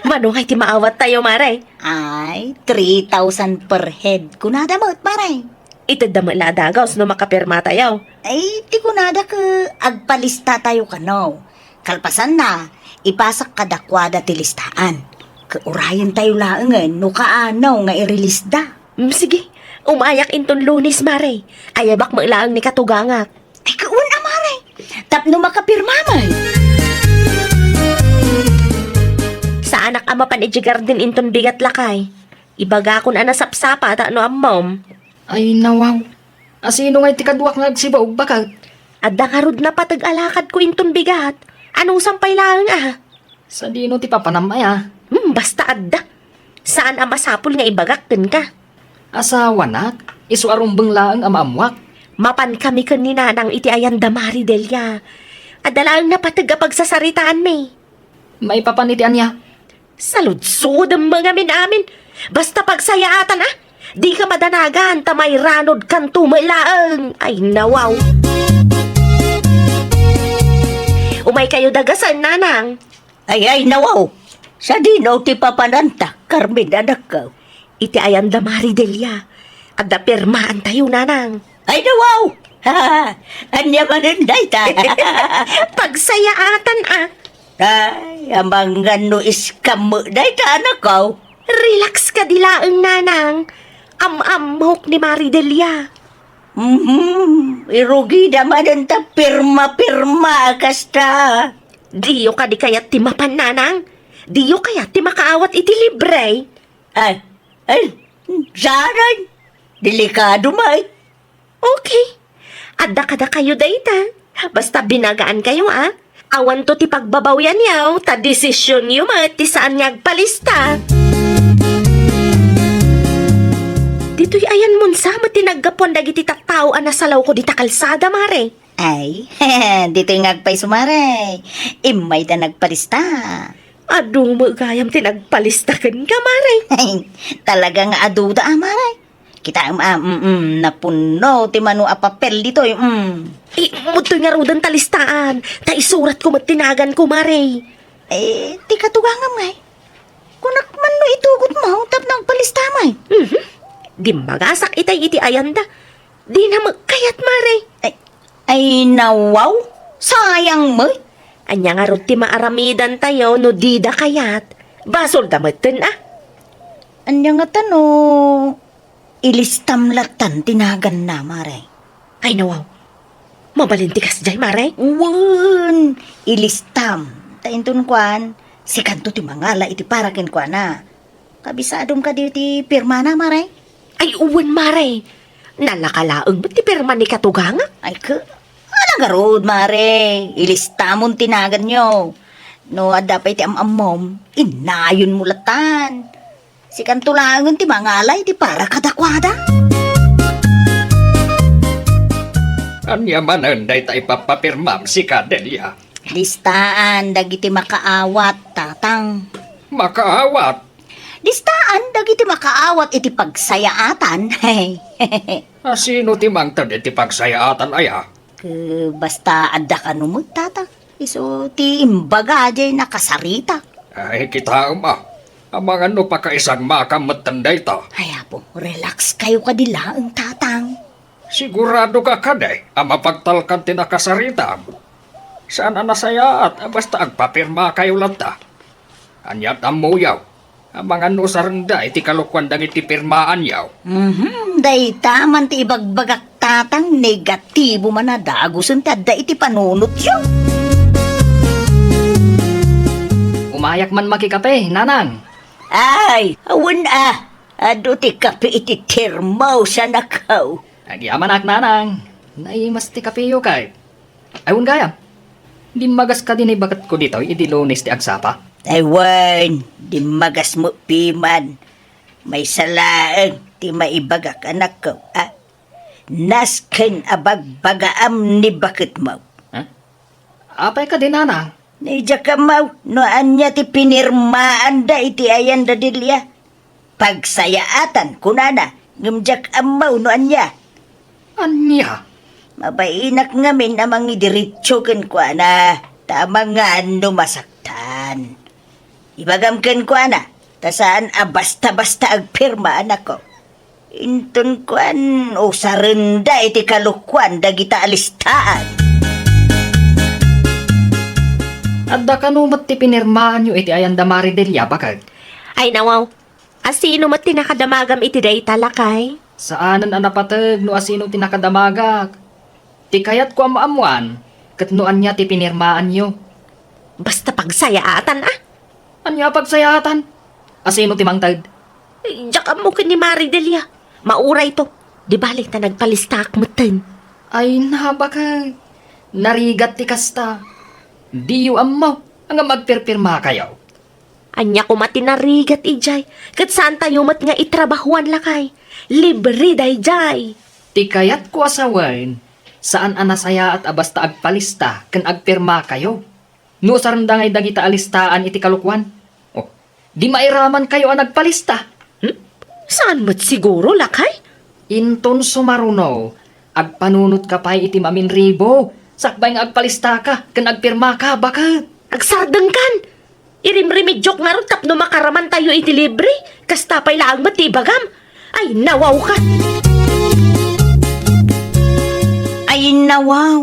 Mano ngay ti maawattayo, Mare? Ay, three thousand per head. Kunada met, Mare. Itedda met la a dagus no makapirmatayo. Ay, ti kunada ket agpalistatayo kano. Kalpasanna, ipasak kadakuada ti listaan. Ket urayentayo laengen no kaano nga i-releaseda. Mm, sige, umayak inton Lunes, Mare. Ayabak met laeng ni katugangak. Ay, kawan a, Mare. Tapno makapirma man. Saanak a mapan idiay garden inton bigat, lakay. Ibagakon a nasapsapa ta no ammom. Ay, nawaw. Asino ngay ti kaduak nga agsibaog baket? Adda ngarud napateg a lakadko inton bigat. Anusam pay laeng a? Sadino ti papanam aya? Hmm, basta adda. Saan a masapul nga ibagak kenka. Asawanak, isu a rumbeng laeng a maammuak. Mapan kami ken ni Nanang iti ayan da Mare Delia. Adda laeng napateg a pagsasaritaanmi. Maipapan iti ania? Saludsodem ngamin-amin. Basta pagsayaatan, a. Dika madanagan, ta mairanod kanto met laeng. Ay, nawaw. Umaykayo dagasen, Nanang. Ay, ay, nawaw. Sadino ti papananta, Carmen, anakko? Iti ayan da Mare Delia. Adda pirmaantayo, Nanang. Ay, nawaw. Ania manen dayta? Pagsayaatan, a. Ay, amangan no scam met dayta, anakko. Relax kadi laeng, Nanang. Am-ammok ni Mare Delia. Mhm. Irugida manen ta pirma-pirma a kasta. Diyo kadi kayat ti mapan, Nanang? Diyo kayat ti makaawat iti libre? Ay, ay, saan? Delikado met. Okay. Adda kadakayo dayta. Basta binagaankayo, a. Awanto ti pagbabawianyo, ta desisionyo met ti saan nga agpalista. Ditoy ayanmon sa met ti naggapuan dagiti tattao a nasalawko dita kalsada, Mare. Ay, ditoy nga agpayso, Mare. Immayda nagpalista. Adu met gayam ti nagpalista kenka, Mare. Talaga nga aduda, a, Mare. Kitaem, a, mm, mm, napunno ti mano a papel ditoy, mm. Immoy ngaruden ta listaan, ta isuratko met ti naganko, Mare. Eh, ti katugangam ngay. Kunak man no itugotmo tapno agpalista met. Mhm. Dimmagasak itay iti ayanda. Dina met kayat, Mare. Ay, ay, nawaw. Sayang met. Ania ngarud ti maaramidantayo no dida kayat? Basolda metten, a. Ania ngata no ilistam lattan ti naganna, Mare? Ay, nawaw. Mabalin ti kasdiay, Mare? Wen, ilistam. Ta inton kuan, sikanto ti mangala iti para kenkuana. Kabisadom kadi ti pirmana, Mare? Ay, wen, Mare. Nalaka laeng met ti pirma ni katugangak. Ay, ke, ala ngarud, Mare. Ilistamon ti naganyo. No adda pay ti am-ammom, innayonmo lattan. Sikanto laengen ti mangala iti para kadakuada. Ania manen dayta ipapapirmam, sika, Delia? Listaan dagiti makaawat, Tatang. Makaawat? Listaan dagiti makaawat iti pagsayaatan. Asino ti mangted iti pagsayaatan aya? Ke, basta adda kano met, Tatang. Isu ti imbaga jay nakasarita. Ay, kitaem, a. Amangan no pakaisagmakam metten dayta. Ay, apo, relax kayo kadi laeng, Tatang. Sigurado ka kadi a mapagtalkan ti nakasaritam? Saan a nasayaat a basta agpapirma kayo latta. Ania ti ammoyo? Amangan no usarenda iti kalokuan dagiti pirmaanyo. Mhm, dayta man ti ibagbagak, Tatang, negatibo man a dagusen ti adda iti panunotyo. Umayak man makikape, Nanang. Ay, awan a. Adu ti kape iti termos, anakko. Agyamanak, Nanang. Naimas ti kapeyo kay. Ay, wen gayam. Dimmagas kadi ni baketko ditoy idi Lunes ti agsapa? Ay, wen, dimmagas met piman. Maysa laeng ti maibagak, anakko, a. Nasken a bagbagaam ni baketmo. Ha? Apay kadi, Nanang? Ay, diak ammo no ania ti pinirmaanda iti ayan da Delia. Pagsayaatan, kunana, ngem diak ammo no ania. Ania? Mabainak ngamin a mangidiretso kenkuana, ta amangan no masaktan. Ibagam kenkuana, ta saan a basta-basta agpirma, anakko. Inton kuan, usarenda iti kalokuan dagita a listaan. Adda kano met ti pinirmaanyo iti ayanda Mari Delia, baket? Ay, nawaw. Asino met ti nakadamagam iti dayta, lakay? Saanen a napateg no asino ti nakadamagak. Ti kayatko a maammoan, ket no ania ti pinirmaanyo. Basta pagsayaatan, a? Ania a pagsayaatan? Asino ti mangted? Ay, diak ammo ken ni Mari Delia. Maurayto. Di bale ta nagpalistaak metten. Ay, nabakay. Narigat ti kasta. Diyo ammo. Ngem agpirpirmakayo. Ania koma ti narigat idiay? Ket saantayo met nga itrabahuan, lakay. Libre daydiay. Ti kayatko a sawen, saan a nasayaat a basta agpalista ken agpirmakayo. No usarenda ngay dagita a listaan iti kalokuan, oh, di mairamankayo a nagpalista. Hmm? Saan met siguro, lakay? Inton sumaruno, agpanunotka pay iti maminribo, sakbay nga agpalistaka ken agpirmaka, baket. Agsardengkan! Irimrimidiok ngarud tapno makaramantayo iti libre, kasta pay laeng met ti ibagam. Ay, nawawka! Ay, nawaw!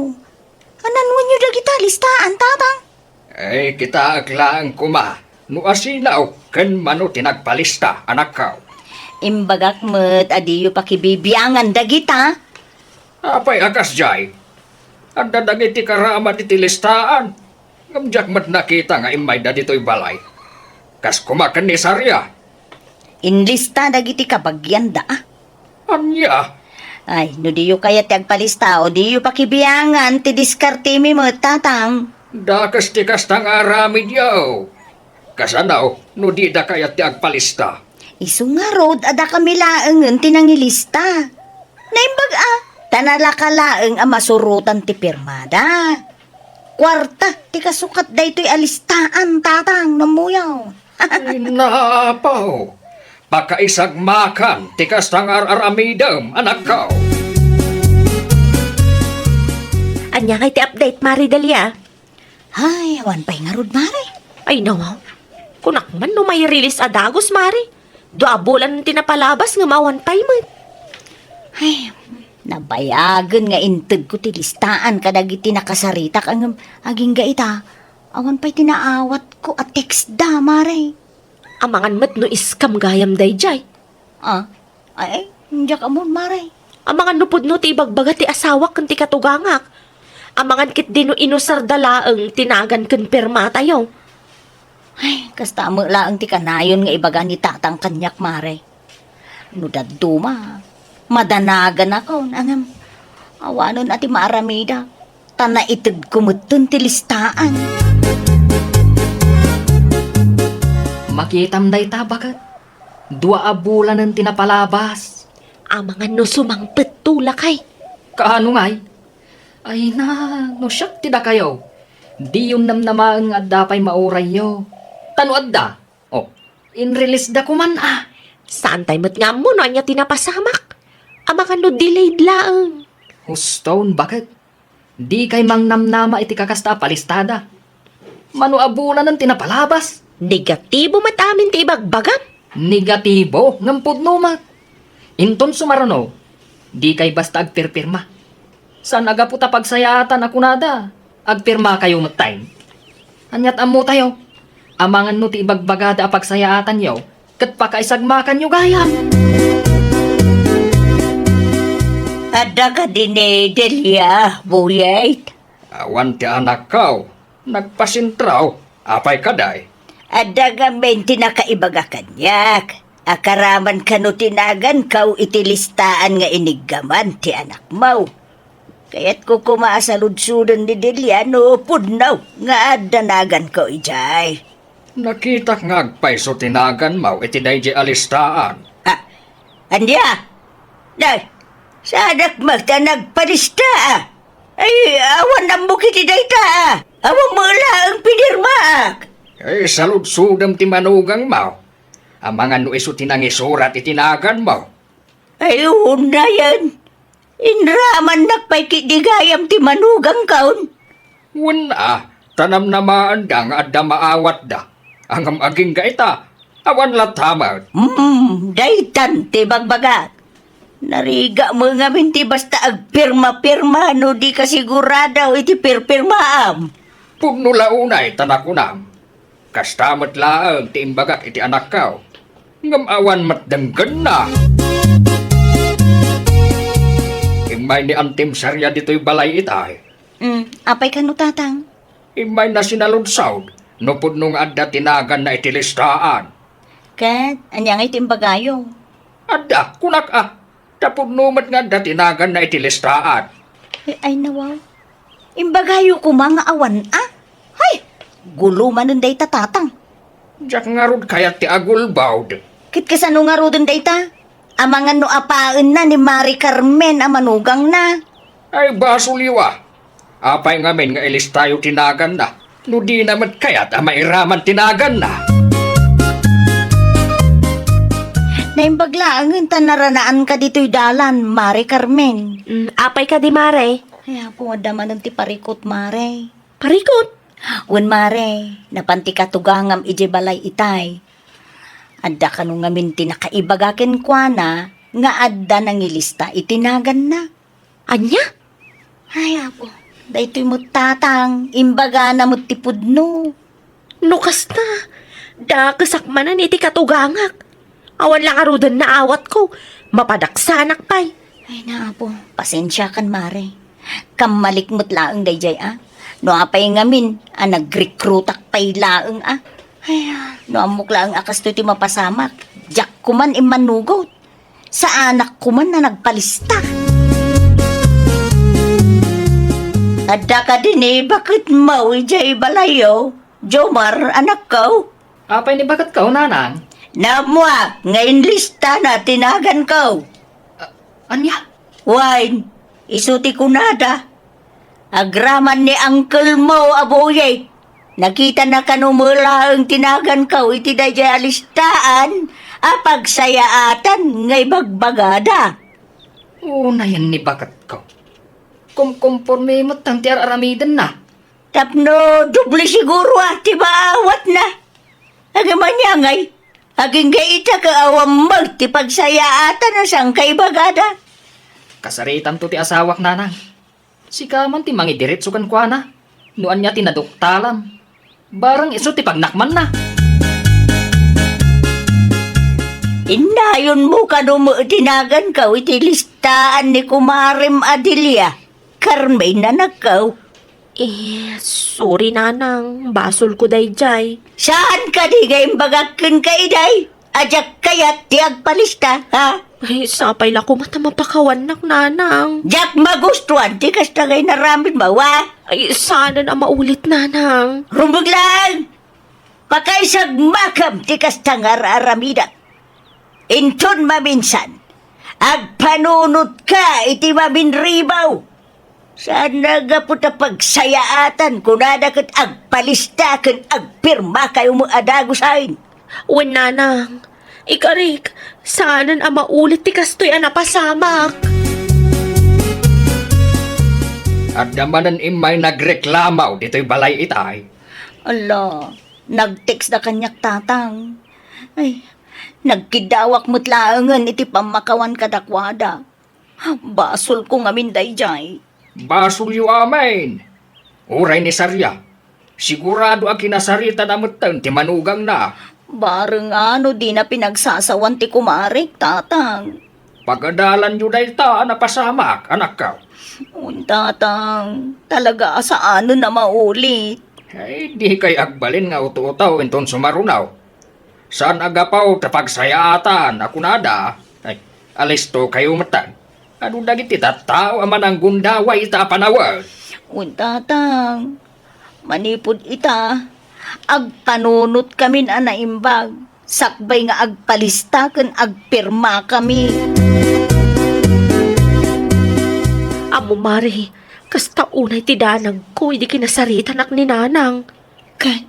Ananwenyo dagita a listaan, Tatang? Ay, kitaek laeng koma no asino ken mano ti nagpalista, anakko. Imbagak met a diyo pakibibiangan dagita. Apay a kasdiay? Adda dagiti karaman iti listaan. Ngem diak met nakita nga immayda ditoy balay. Kas koma ken ni Saria. Inlista dagiti kabagianda, a. Ania? Ay, no diyo kayat ti agpalista, o diyo pakibiangan ti diskartemi met, Tatang. Dakes ti kasta nga aramidyo. Kasano, no dida kayat ti agpalista? Isu ngarud, adda kami laengen ti nangilista. Naimbag a, ta nalaka laeng a masurotan ti pirmada. Kuarta ti kasukat daytoy a listaan, Tatang, no ammoyo. Ay, napaw. Pakaisagmakan ti kasta nga ar-aramidem, anakko. Ania ngay ti update, Mari Delia? Ay, awan pay ngarud, Mari. Ay, nawaw. Kunak man no may release a dagus, Mari. Dua a bulan ti napalabas ngem awan pay met. Ay, nabayagen nga integko ti listaan kadagiti nakasaritak ngem agingga ita, awan pay ti naawatko a text da, Mari. Amangan met no scam gayam daydiay. Ah, ay, ay, diak ammon, Mari. Amangan no pudno ti ibagbaga ti asawak ken ti katugangak. Amangan ketdi no inusarda laeng ti nagan ken pirmatayo. Ay, kasta met laeng ti kanayon nga ibaga ni Tatang kaniak, Mari. No dadduma, madanaganakon, ngem awanen a ti maaramidak, ta naitegko metten ti listaan. Makitam dayta, baket. Dua a bulanen ti napalabas. Amangan no sumangpetto, lakay. Kaano ngay? Ay na, no siak ti dakayo, diyon namnamaen nga adda pay maurayyo. Ta no adda, oh, inrelease da koman, a. Saantay met nga ammo no ania ti napasamak. Amangan no delayed laeng. Huston, baket? Dikay mangnamnama iti kakasta a palistada. Mano a bulanen ti napalabas? Negatibo met amin ti ibagbagam. Negatibo, ngem pudno met. Inton sumaruno, dikay basta agpirpirma. Saan a gapu ta pagsayaatan a kunada, agpirmakayo metten. Aniat ammotayo? Amangan no ti ibagbagada a pagsayaatanyo, ket pakaisagmakanyo gayam. Adda kadi ni Delia, Buyet? Awan ti anakko. Nagpasentrao. Apay kadi? Adda ngamin ti nakaibaga kaniak. Akaraman kano ti naganko iti listaan nga iniggaman ti anakmo. Kayatko koma a saludsoden ni Delia no pudno nga adda naganko idiay. Nakitak nga agpayso ti naganmo iti daydiay a listaan. Ah, ania? Day, saanak met a nagpalista, a. Ay, awan ammok iti dayta, a. Awan met laeng pinirmaak. Ay, saludsodem ti manugangmo. Amangan no isu ti nangisurat iti naganmo. Ay, unayen. Inramannak pay ketdi gayam ti manugangkon. Wen a, ta namnamaenda nga adda maawatda. Ngem agingga ita, awan latta met. Hmm, daytan ti bagbagak. Narigat met ngamin ti basta agpirma-pirma no di ka sigurado iti pirpirmaam. Pudno la unay ta nakunam. Kasta met laeng ti imbagak iti anakko. Ngem awan met denggenna. Immay ni Antim Saria ditoy balay itay. Mm, apay kano, Tatang? Immay na sinaludsod no pudno nga adda ti naganna iti listaan. Ket ania ngay ti imbagayo? Adda, kunak a, ta pudno met nga adda ti naganna iti listaan. Ay, ay, nawaw. Imbagayo koma nga awan a? Hay! Gulo manen dayta, Tatang. Diak ngarud kayat ti agulbod. Ket kasano ngaruden dayta? Amangan no apaenna ni Mari Carmen a manugangna. Ay, basolyo a. Apay ngamin nga ilistayo ti naganna no dina met kayat a mairaman ti naganna? Naimbag laengen ta naranaanka ditoy dalan, Mari Carmen. Mm, apay kadi, Mare? Ay, apo, adda manen ti parikut, Mare. Parikut? Wen, Mare, napan ti katugangam idiay balay itay. Adda kano ngamin ti nakaibaga kenkuana nga adda nangilista iti naganna. Ania? Ay, apo, daytoy met, Tatang, imbagana met ti pudno. No kasta, dakesak manen iti katugangak. Awan la ngaruden naawatko, mapadaksanak pay. Ay, na, apo, pasensiakan, Mare. Kammalik met laeng daydiay a. No apay ngamin a nagrekrutak pay laeng a. Ay, no ammok laeng a kastoy ti mapasamak, diak koman immanugot. Saanak koman a nagpalista. Adda kadi ni baketmo idiay balayyo, Jomar, anakko? Apay ni baketko, nanang? Naammoak nga inlistana ti naganko. A-, ania? Wen, isu ti kunada. Agraman ni uncle mo a buyik. Nakitana kano met laeng ti naganko iti daydiay a listaan a pagsayaatan nga ibagbagada. Unayen ni baketko. Kumkomporme met ti ar-aramidenna. Tapno doble siguro a ti maawatna. Ngem ania ngay, agingga ita ket awan met ti pagsayaatan a sangkaibagada. Kasaritanto ti asawak, nanang. Sika man ti mangidiretso kenkuana no ania ti naduktalam. Bareng isu ti pagnakmanna. Innayonmo kano met ti naganko iti listaan ni kumarem a Delia. Carmen, anakko. Eh, sorry, nanang. Basolko daydiay. Saan kadi nga imbagak kenka idiay a diak kayat ti agpalista, ha? Ay, sapay la koma ta mapakawannak, nanang. Diak magustuan ti kasta nga inaramidmo, a? Ay, saanen a maulit, nanang. Rumbeng laeng! Pakaisagmakam ti kasta nga ar-aramidek. Inton maminsan, agpanunotka iti maminribaw. Saan a gapu ta pagsayaatan, kunada ket agpalista ken agpirmakayo met a dagusen. Wen, nanang, ikarik, saanen a maulit ti kastoy a napasamak. Adda manen immay nagreklamo ditoy balay itay. Ala, nag-text da kaniak, Tatang. Ay, nagkiddawak met laengen iti pammakawan kadakuada. Basolko ngamin daydiay. Basolyo amin. Uray ni Saria, sigurado a kinasaritan a metten ti manugangna. Bareng a no dina pinagsasawan ti kumarek, Tatang. Pagadalanyo dayta a napasamak, anakko. Wen, Tatang, talaga a saanen a maulit. Ay, dikay agbalin nga uto-uto inton sumaruno. Saan a gapu ta pagsayaatan a kunada, ay, alistokayo metten. Adu dagiti tattao a mananggundaway ita a panawen. Wen, Tatang, manipud ita, agpanunotkamin a naimbag, sakbay nga agpalista ken agpirmakami. Ammo, Mari, kasta unay ti danagko idi kinasaritanak ni Nanang. Ket,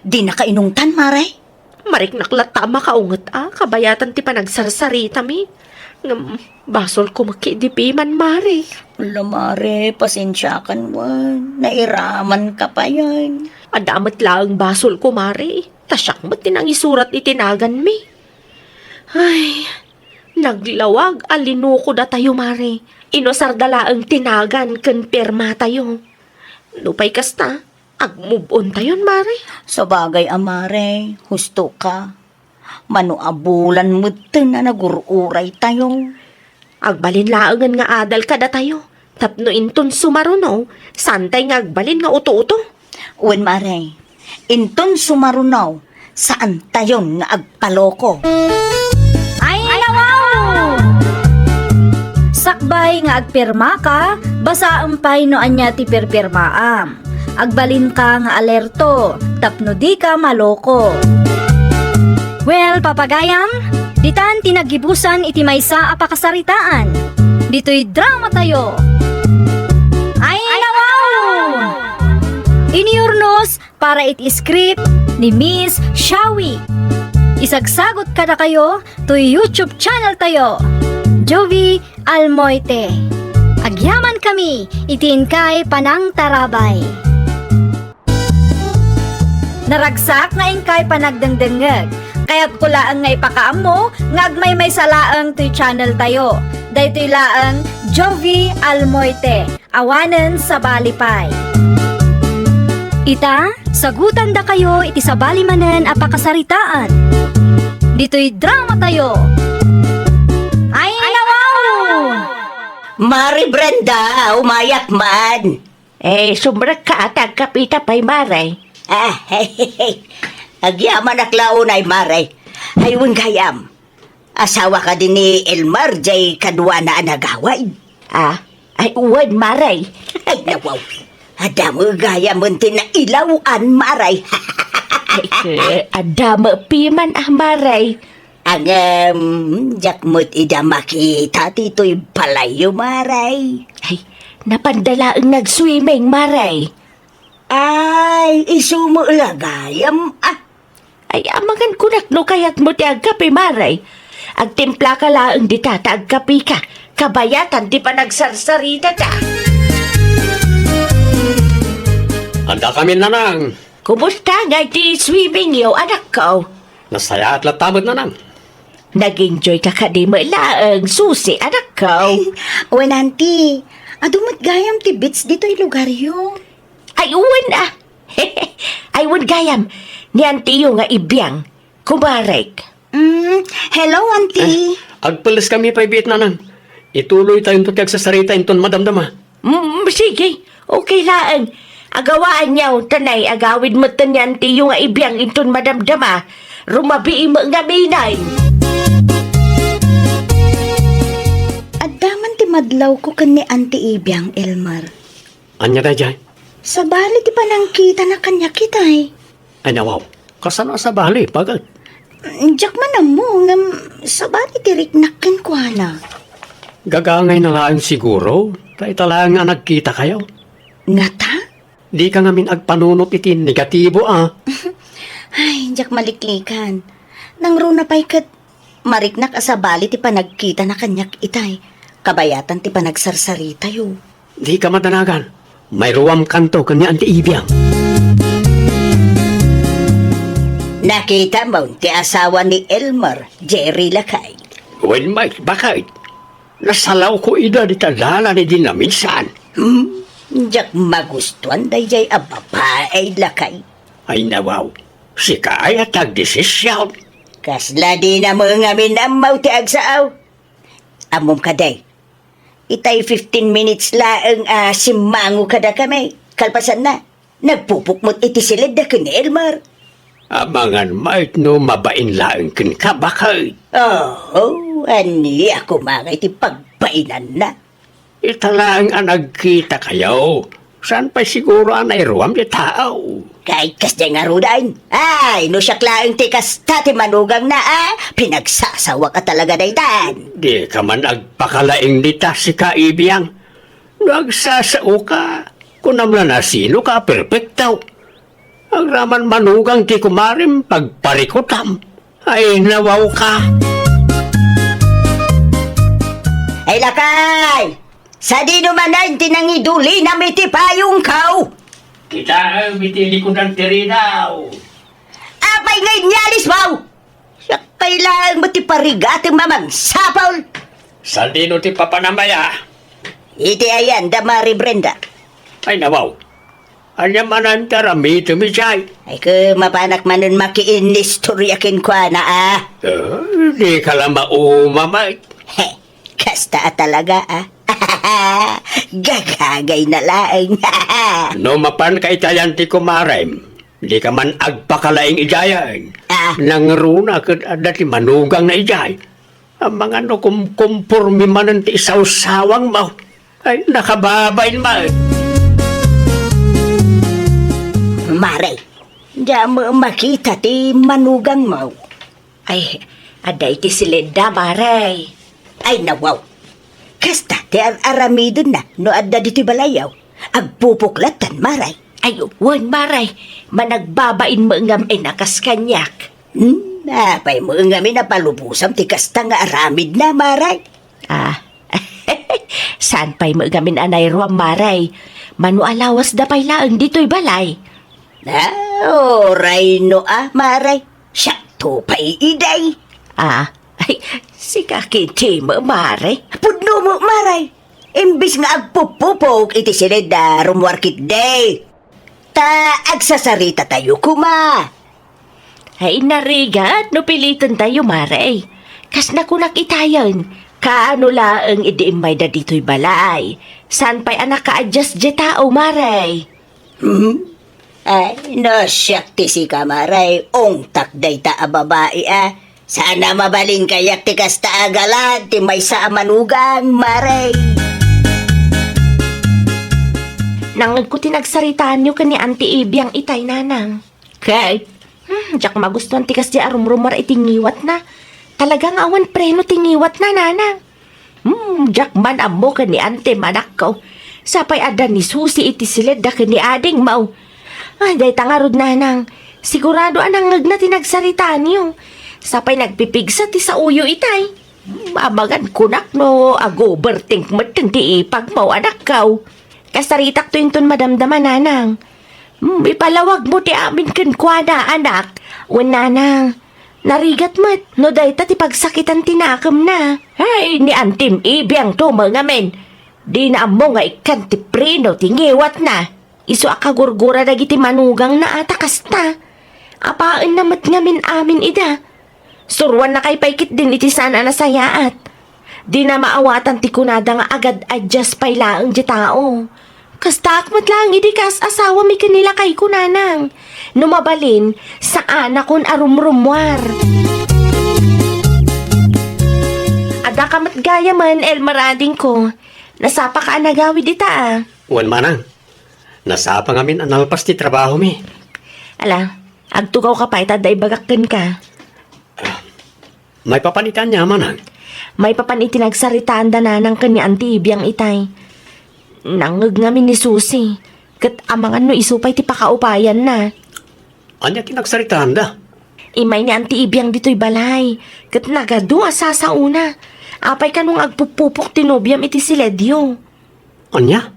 dinaka inungtan, Mare? Mariknak latta a makaunget a kabayatan ti panagsarsaritami. Ngem, basolko met ket idi piman, Mare. Ala, Mare, pasensiakan wen. Nairamanka payen. Adda met laeng basolko, Mare. Ta siak met ti nangisurat iti naganmi. Ay, naglawag a linuko datayo, Mare. Inusarda laeng ti nagan ken pirmatayo. Nupay kasta, agmove on tayon, Mare. Sabagay a, Mare, husto ka. Mano a bulan metten a nagur-uraytayo. Agbalin laengen nga adal kadatayo, tapno inton sumaruno, saantay nga agbalin nga uto-uto. Wen, Mare, inton sumaruno, saantayon nga agpaloko. Ay, nawaw! Sakbay nga agpirmaka, basaem pay no ania ti pirpirmaam. Agbalinka nga alerto tapno dika maloko. Well, papagayam, ditan ti naggibusan iti maysa a pakasaritaan. Ditoy dramatayo. Ay, nawaw! Iniurnos para iti script ni Miss Shawi. Isagsagot kadakayo toy YouTube channel tayo, Jovi Almoite. Agyamankami iti inkay panangtarabay. Naragsak nga inkay panagdengdengngeg. Kayatko laeng nga ipakaammo nga agmaymaysa laeng toy channel tayo. Daytoy laeng Jovi Almoite. Awanen sabali pay. Ita, sagutandakayo iti sabali manen a pakasaritaan. Ditoy dramatayo. Ay, nawaw! Mare Brenda, umayak man. Eh, sumrekka a ti agkapita pay, Mare. Ah, agyamanak la unay, Mare. Ay, wen gayam. Asawa kadi ni Elmer jay kaduana a nagawid? Ah, ay, wen, Mare. Ay, nawaw. Adda met gayam ti nailaw-an, Mare. Ay, eh, adda met piman, ah, Mare. Ngem, diak met ida makita ditoy balayyo, Mare. Ay, napanda laeng nagswimming, Mare. Ay, isu met la gayam, ah. Ay, amangan kunak no kayatmo ti agkape, Mare. Agtimplaka laeng dita ta agkapeka. Kabayatan ti panagsarsarita ta. Andakami, Nanang. Kumusta nga iti swimming yo, anakko? Nasayaat latta met, Nanang. Nag-enjoy ka kadi met laeng, Susi, anakko? Wen, Auntie. Adu met gayam ti beach ditoy lugaryo. Ay, wen, ah. Ay, wen gayam, ni antiyo nga ibiang, kumarek. Mm, hello, Auntie. Eh, agpelleskami pay biit, Nanang. Ituloytayo ti agsasarita inton madamdama. Mm, sige. Okay laeng. Agawaan yaw, tanay, agawid metten ni antiyo nga ibiang inton madamdama. Rumabii met ngamin ay. Adda man ti madlawko ken ni Auntie Ibiang, Elmer. Ania daydiay? Sabali ti panangkitana kaniak itay. Ay, nawaw. Kasano a sabali, baket? Diak man ammo, ngem sabali ti riknak kenkuana. Gagangayna laeng siguro, ta ita laeng a nagkitakayo. Ngata? Dika ngamin agpanunot iti negatibo, a. Ay, diak maliklikan. Nangruna pay ket mariknak a sabali ti panagkitana kaniak itay. Kabayatan ti panagsarsaritayo. Dika madanagan. Mairuamkanto ken ni Auntie Ibiang. Nakitam ti asawa ni Elmer, Jerry, lakay? Wen, Mike, baket? Nasalawko ida dita dalan idi naminsan. Hmm? Diak magustuan daydiay a babai, lakay. Ay, nawaw. Sika aya ti agdesision. Kasla dina met ngamin ammo ti agsao. Ammom kadi, itay fifteen minutes laeng a simmango kadakami. Kalpasanna, nagpupukmot iti siled da ken ni Elmer. Amangan met no mabain laeng kenka, baket. Oo, ania koma ngay ti pagbainanna? Ita laeng a nagkitakayo. Saan pay siguro a nairuam ti tao? Kay kasdiay ngaruden. Ay, no siak laeng ti kasta ti manugangna, a, pinagsasawak a talaga daytan. Dika man agpakalaing dita, sika, Ibiang. No agsasaoka, kunam la no sinoka a perpekto. Agraman manugang ti kumarem, pagparikutam. Ay, nawawka. Ay, lakay! Sadino manen ti nangidulinam iti payongko? Kitaem iti likudan ti ridaw. Apay nga inyalismo? Siak pay laeng met ti parigatem a mangsapul. Sadino ti papanam aya? Iti ayan da Mari Brenda. Ay, nawaw. Ania manen ti aramidem idiay? Ay, ket mapanak manen makiinnistoria kenkuana, a. Eh, dika la mauma, Mike. He, kasta a talaga, a. Gagagayna laeng. No mapanka itayan ti kumarem, dika man agpakalaing idiayen. Ah. Nangruna ket adda ti manugangna idiay. Amangan no kumkumpormi manen ti isawsawangmo. Ay, nakababain man. Mare, diak makita ti manugangmo. Ay, adda iti siledda, Mare. Ay, nawaw. Kasta ti ar-aramidenna no adda ditoy balayyo. Agpupok lattan, Mare. Ay, wen, Mare. Managbabain met ngamin a kas kaniak. Hmm, apay met ngamin a palubosam ti kasta nga aramidna, Mare? Ah, saan pay met ngamin a nairuam, Mare? Mano a lawasda pay laeng ditoy balay? Ah, uray no a, Mare. Siakto pay idi. Ah, ay, sika ketdi met, Mare. Pudno met, Mare. Imbes nga agpupupok iti siledda, rummuar ketdi. Ta agsasaritatayo koma. Ay, narigat no pilitentayo, Mare. Kas nakunak itayen, kaano laeng idi immayda ditoy balay? Saan pay a nakaadias diay tao, Mare? Hmm? Ay, no siak ti sika, Mare, ungtak dayta a babai, a. Saan a mabalin kayat ti kasta a galan ti maysa a manugang, Mare. Nangngegko ti nagsaritaanyo ken ni Auntie Ibiang itay, Nanang. Kay, hmm, diak magustuan ti kasdi a rumrumuar iti ngiwatna. Talaga nga awan preno ti ngiwatna, Nanang. Hmm, diak man ammo ken ni Antem, anakko. Sapay adda ni Susi iti siledda ken ni adingmo. Ay, dayta ngarud, Nanang. Sigurado a nangngegna ti nagsaritaanyo. Sapay nagpipigsa ti saoyo itay. Hmm, amangan kunak no ag-overthink metten ti ipagmo, anakko. Kasaritakto inton madamdama, Nanang. Hmm, ipalawagmo ti amin kenkuana, anak. Wen, Nanang. Narigat met no dayta ti pagsakitan ti nakemna. Ay, ni Antim Ibiang to met ngamin. Dina ammo nga ikkan ti preno ti ngiwatna. Isu a kagurgura dagiti manugangna a ta kasta. Apaenna met ngamin amin ida. Suruannakay pay ketdin iti saan a nasayaat. Dina maawatan ti kunada nga agad-adias pay laeng ti tao. Kastaak met laeng idi kas-asawami ken ni lakayko, Nanang. No mabalin, saanakon a rumrumuar. Addaka met gayamen, Elmer adingko. Nasapaka a nagawid ita, a. Wen, Manang. Nasapa ngamin a nalpas ti trabahomi. Ala, agtugawka pay ta adda ibagak kenka. Maipapan iti ania, Manang? Maipapan iti nagsaritaanda Nanang ken ni Auntie Ibiang itay. Nangngeg ngamin ni Susi, ket amangan no isu pay ti pakaupayanna. Ania ti nagsaritaanda? Immay ni Auntie Ibiang ditoy balay, ket nagadu a sasaona. Apay kano nga agpupupok ti nobiam iti siledyo? Ania?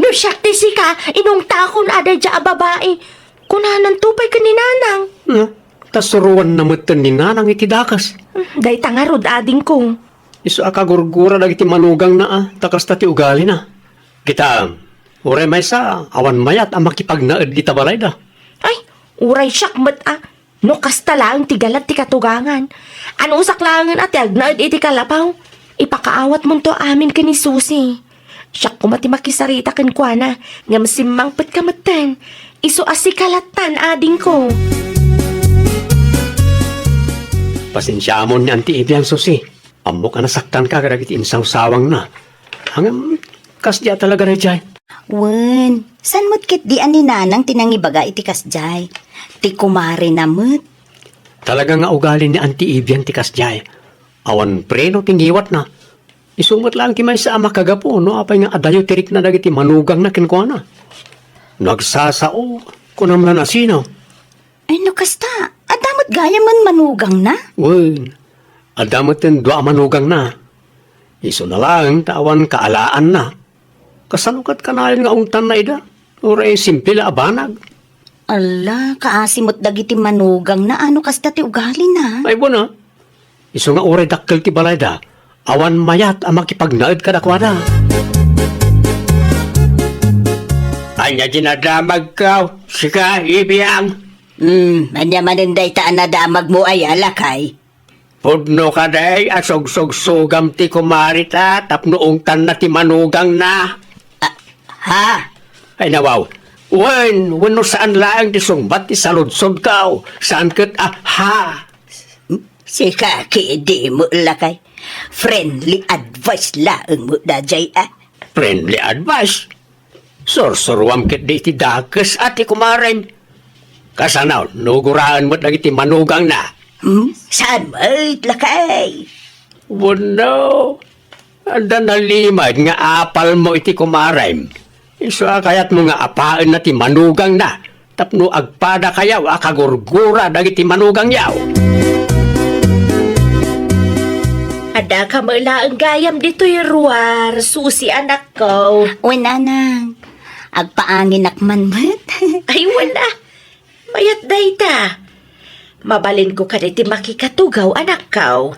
No siak ti sika, inungtakon a daydiay a babai. Kunananto pay ken ni Nanang. Hmm, ta suroanna metten ni Nanang iti dakes. Hmm, dayta ngarud, adingko. Isu a kagurgura dagiti manugangna a ta kasta ti ugalina. Kitaem, uray maysa, awan mayat a makipagnaed ita balayda. Ay, uray siak met a. No kasta laeng ti galat ti katugangan, anusak laengen a ti agnaed iti kalapaw, ipakaawatmonto amin ken ni Susi. Siak koma ti makisarita kenkuana, ngem simmangpetka metten. Isu a sika lattan, adingko. Pasensiamon ni Auntie Ibiang, Susi. Ammok a nasaktanka kadagiti insawsawangna. Ngem, kasdiay talaga daydiay. Wen, saan met ketdi a ni Nanang ti nangibaga iti kasdiay? Ti kumarena met. Talaga nga ugali ni Auntie Ibiang ti kasdiay. Awan preno ti ngiwatna. Isu met laeng ti maysa a makagapu no apay nga adayo ti rikna dagiti manugangna kenkuana. No agsasao, kunam la no sino. Ay, no kasta, adda met gayamen manugangna? Wen, adda metten dua a manugangna. Isuna laeng ta awan kaalaanna. Kasano ket kanayon nga ungtanna ida? Uray simple la a banag. Alla, kaasi met dagiti manugangna a no kasta ti ugalina. Ay, wen a. Isu nga uray dakkel ti balayda, awan mayat a makipagnaed kadakuada. Ania ti nadamagko, sika, Ibiang? Hmm, ania manen dayta a nadamagmo aya, lakay? Pudno kadi a sugsugsugam ti kumarita tapno ungtanna ti manugangna. Ah, ha? Ay, nawaw. Wen, wenno saan laeng ti sungbat ti saludsodko. Saan ket a ha? Sika, kidi mo, lakay. Friendly advice laeng mo daydiay, ah. Friendly advice? Sursuruam ketdi iti dakes a ti kumarem. Kasano, no guraen met dagiti manugangna? Hmm? Saan met, lakay? Wenno, adda nalimed nga apalmo iti kumarem. Isu a kayatmo nga apaenna ti manugangna tapno agpadakayaw a kagurgura dagiti manugangyaw. Adda ka met laeng gayam ditoy ruar, Susi, anakko. Wen, nanang. Agpaanginak man met. Ay, wen a. Mayat dayta. Mabalinko kadi ti makikatugaw, anakko.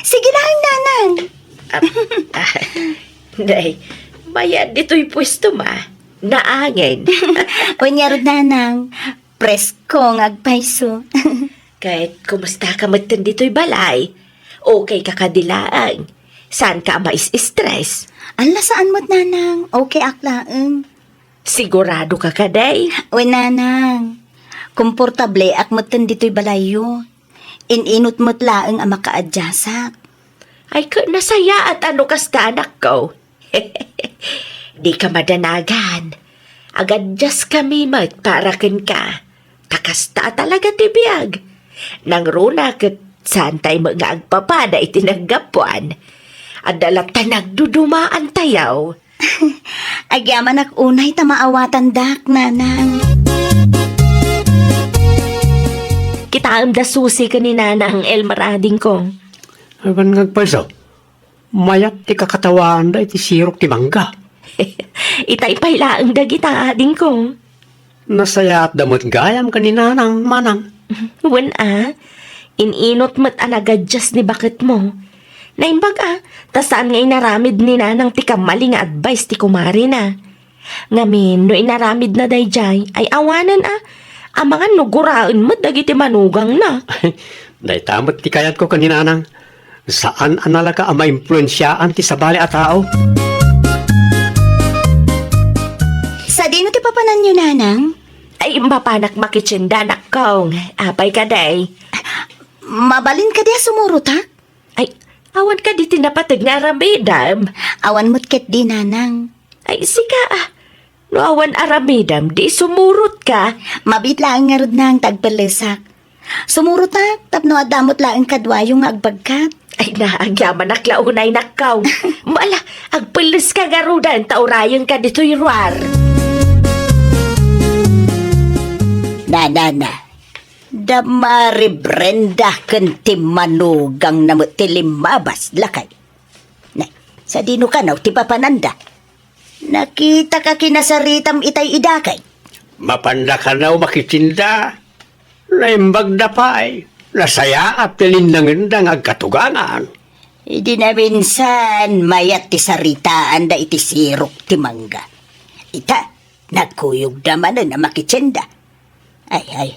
Sige laeng, nanang. Ah, ah, nay, mayat ditoy puesto ma. Naangin. Wen ngarud, nanang. Presko nga agpayso. Ket kumusta ka metten ditoy balay? Okay ka kadi laeng? Saan ka a mais-stress? Alla, saan met, nanang. Okay ak laeng. Sigurado ka kadi? Wen, nanang. Komportable ak metten ditoy balayyo. In-inut met laeng a makaadjasak. Ay, ket nasayaat a no kasta, anakko. Di ka madanagan. Agadjaskami met para kenka. Ta kasta a talaga ti biag. Nangruna ket saantay met nga agpapada iti naggapuan. Adda latta nagdudumaantayo. Agyamanak unay ta maawatandak, nanang. Kitaem da Susi ken ni Nanang Elmer, adingko. Awan nga agpayso. Mayat ti kakatawaanda iti sirok ti mangga. Itay pay laeng dagita, adingko. Nasayaatda met gayam ken ni Nanang, manang. Wen a, in-inut met a nagadjas ni baketmo. Naimbag a, ta saan nga inaramid ni Nanang ti kammali nga advice ti kumarina. Ngamin, no inaramidna daydiay, ay awanen a, amangan no guraen met dagiti manugangna. Dayta met ti kayatko ken ni Nanang. Saan a nalaka a maimpluensiaan ti sabali a tao. Sadino ti papananyo, Nanang? Ay, mapanak makitienda, anakko. Apay kadi? Mabalin kadi a sumurotak? Ay, awan kadi ti napateg nga aramidem? Awan met ketdi, Nanang. Ay, sika a. No awan aramidem, di sumurotka. Mabiit laeng ngarud, Nang, ta agpellesak. Sumurotak tapno adda met laeng kaduayo nga agbagkat. Ay, naagyamanak la unay, nakkaw. Mala, agpelleska ngaruden ta urayenka ditoy ruar. Na, na, na. Da Mari Brenda ken ti manugangna met ti limmabas, lakay. Ne, sadino kano ti papananda? Nakitaka kinasaritam itay idakay. Mapanda kano makitienda. Naimbagda pay. Nasayaat ti linnangenda nga agkatugangan. Idi naminsan, mayat ti saritaanda iti sirok ti mangga. Ita, nagkuyogda manen a makitienda. Ay, ay,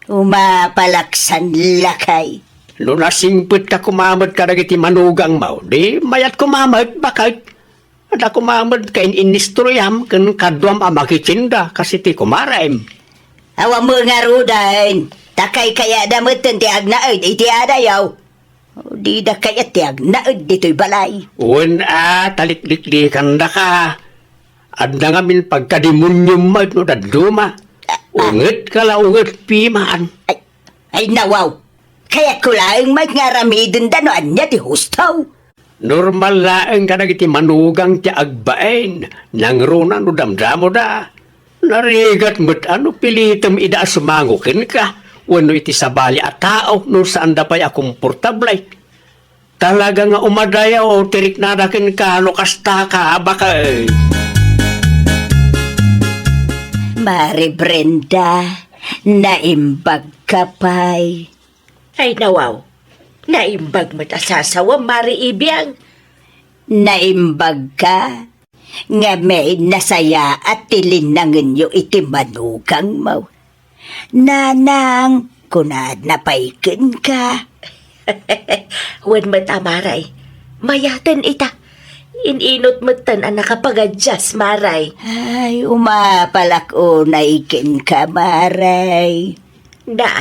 umapalaksan lakay. No nasingpet ka kumamet kadagiti manugangmo, di mayat kumamet, baket. Adda kumamet ka in-inistoriam ken kaduam a makitienda kas iti kumarem. Awan met ngaruden, ta kaykayatda metten ti agnaed iti adayo. Dida kayat ti agnaed ditoy balay. Wen a, talikliklikandaka. Adda ngamin pagkademoniom met no dadduma. Ah, ah. Unget ka la, unget piman. Ay, ay, nawaw. Kayatko laeng met nga aramidenda no ania ti husto. Normal laeng kadagiti manugang ti agbain, nangruna no damdamoda. Narigat met a no pilitem ida a sumango kenka wenno iti sabali a tao no saanda pay a komportable. Talaga nga umadayo ti riknada kenka no kasta ka, baket. Mare Brenda, naimbag ka pay. Ay, nawaw. Naimbag met a sasawam, Mare Ibiang. Naimbag ka? Ngamin nasayaat ti linnangenyo iti manugangmo. Nanang, kunana pay kenka. Wen met a, Mare. Mayaten ita. In-inut metten a nakapagadias, Mare. Ay, umapalak unay kenka, Mare. Na,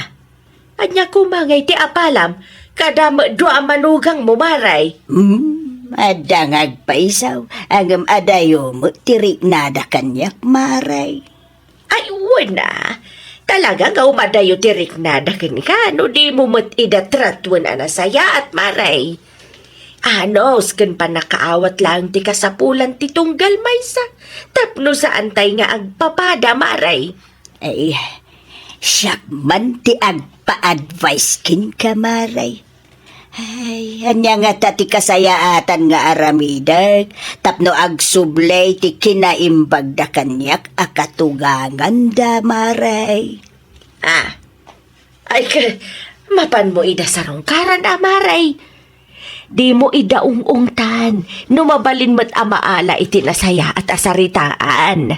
ania koma ngay ti apalam, kada met dua a manugangmo, Mare? Hmm, adda nga agpayso, ngem adayo met ti riknada kaniak, Mare. Ay, wen a. Talaga nga umadayo ti riknada kenka no dimo met ida tratuen a nasayaat, Mare. Anus ken pannakaawat laeng ti kasapulan ti tunggal maysa tapno saantay nga agpapada, Mare. Ay, siak man ti agpa-advise kenka, Mare. Ay, ania ngata ti kasayaatan nga aramidek tapno agsubli ti kinaimbagda kaniak a katuganganda, Mare? Ah, ay, ka-, mapanmo ida sarungkaran, a, Mare. Dimo ida ung-ungtan no mabalin met a maala iti nasayaat a saritaan.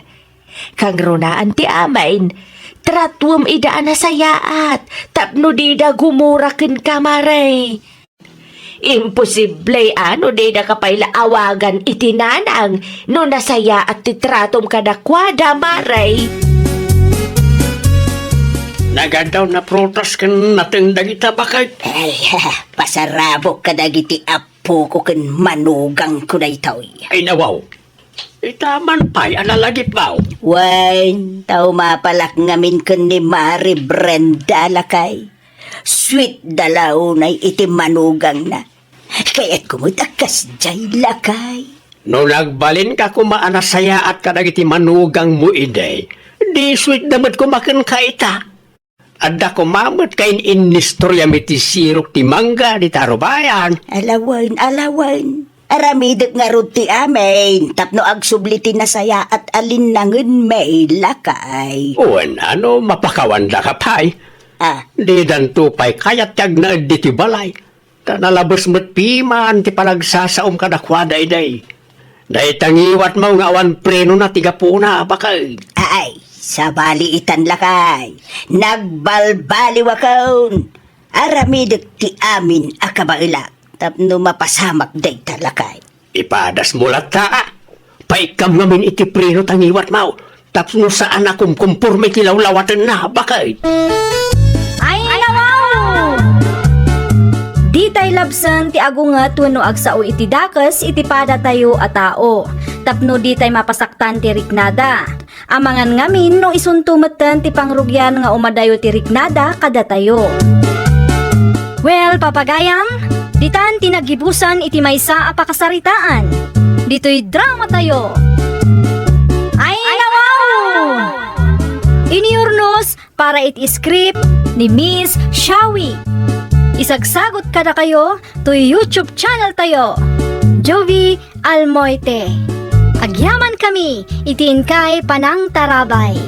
Kangrunaan ti amin, tratuem ida a nasayaat tapno dida gumura kenka, Mare. Imposible a no didaka pay la awagan iti nanang no nasayaat ti tratom kadakuada, Mare. Nagadaw na prutas ken nateng dagita, baket. Ay, pasarabok kadagiti apoko ken manugangko daytoy. Ay, nawaw. Ita man pay a lalagipmo. Wen, ta umapalak ngamin ken ni Mare Brenda, lakay. Sweet da la unay iti manugangna. Kayatko met a kasdiay, lakay. No nagbalinka koma a nasayaat kadagiti manugangmo idi, di sweet da met koma kenka ita. Adda koma met kain-innistoriam iti sirok ti mangga dita rubayan. Ala wen, ala wen. Aramidek ngarud ti amin tapno agsubli ti nasayaat a linnangenmi, lakay. Wen a no mapakawandaka pay. Ah. Didanto pay kayat ti agnaed ditoy balay. Ta nalabes met piman ti panagsasaom kadakuada idi. Dayta ngiwatmo nga awan prenona ti gapuna, baket. Ay, sabali itan, lakay. Nagbalbaliwakon. Aramidek ti amin a kabaelak tapno mapasamak dayta, lakay. Ipadasmo latta, a. Paikkam ngamin iti preno ta ngiwatmo. Tapno saan a kumkumporme iti lawlawatenna, baket. Ay, nawaw! Ditay labsen ti agunget wenno agsao iti dakes iti padatayo a tao, tapno ditay mapasaktan ti riknada. Amangan ngamin no isunto metten ti pangrugian nga umadayo ti riknada kadatayo. Well, papagayam, ditan ti naggibusan iti maysa a pakasaritaan. Ditoy dramatayo. Ay, nawaw! Iniurnos para iti script ni Miss Shawi. Isagsagot kadakayo toy YouTube channel tayo, Jovie Almoite. Agyaman kami iti inkay panangtarabay.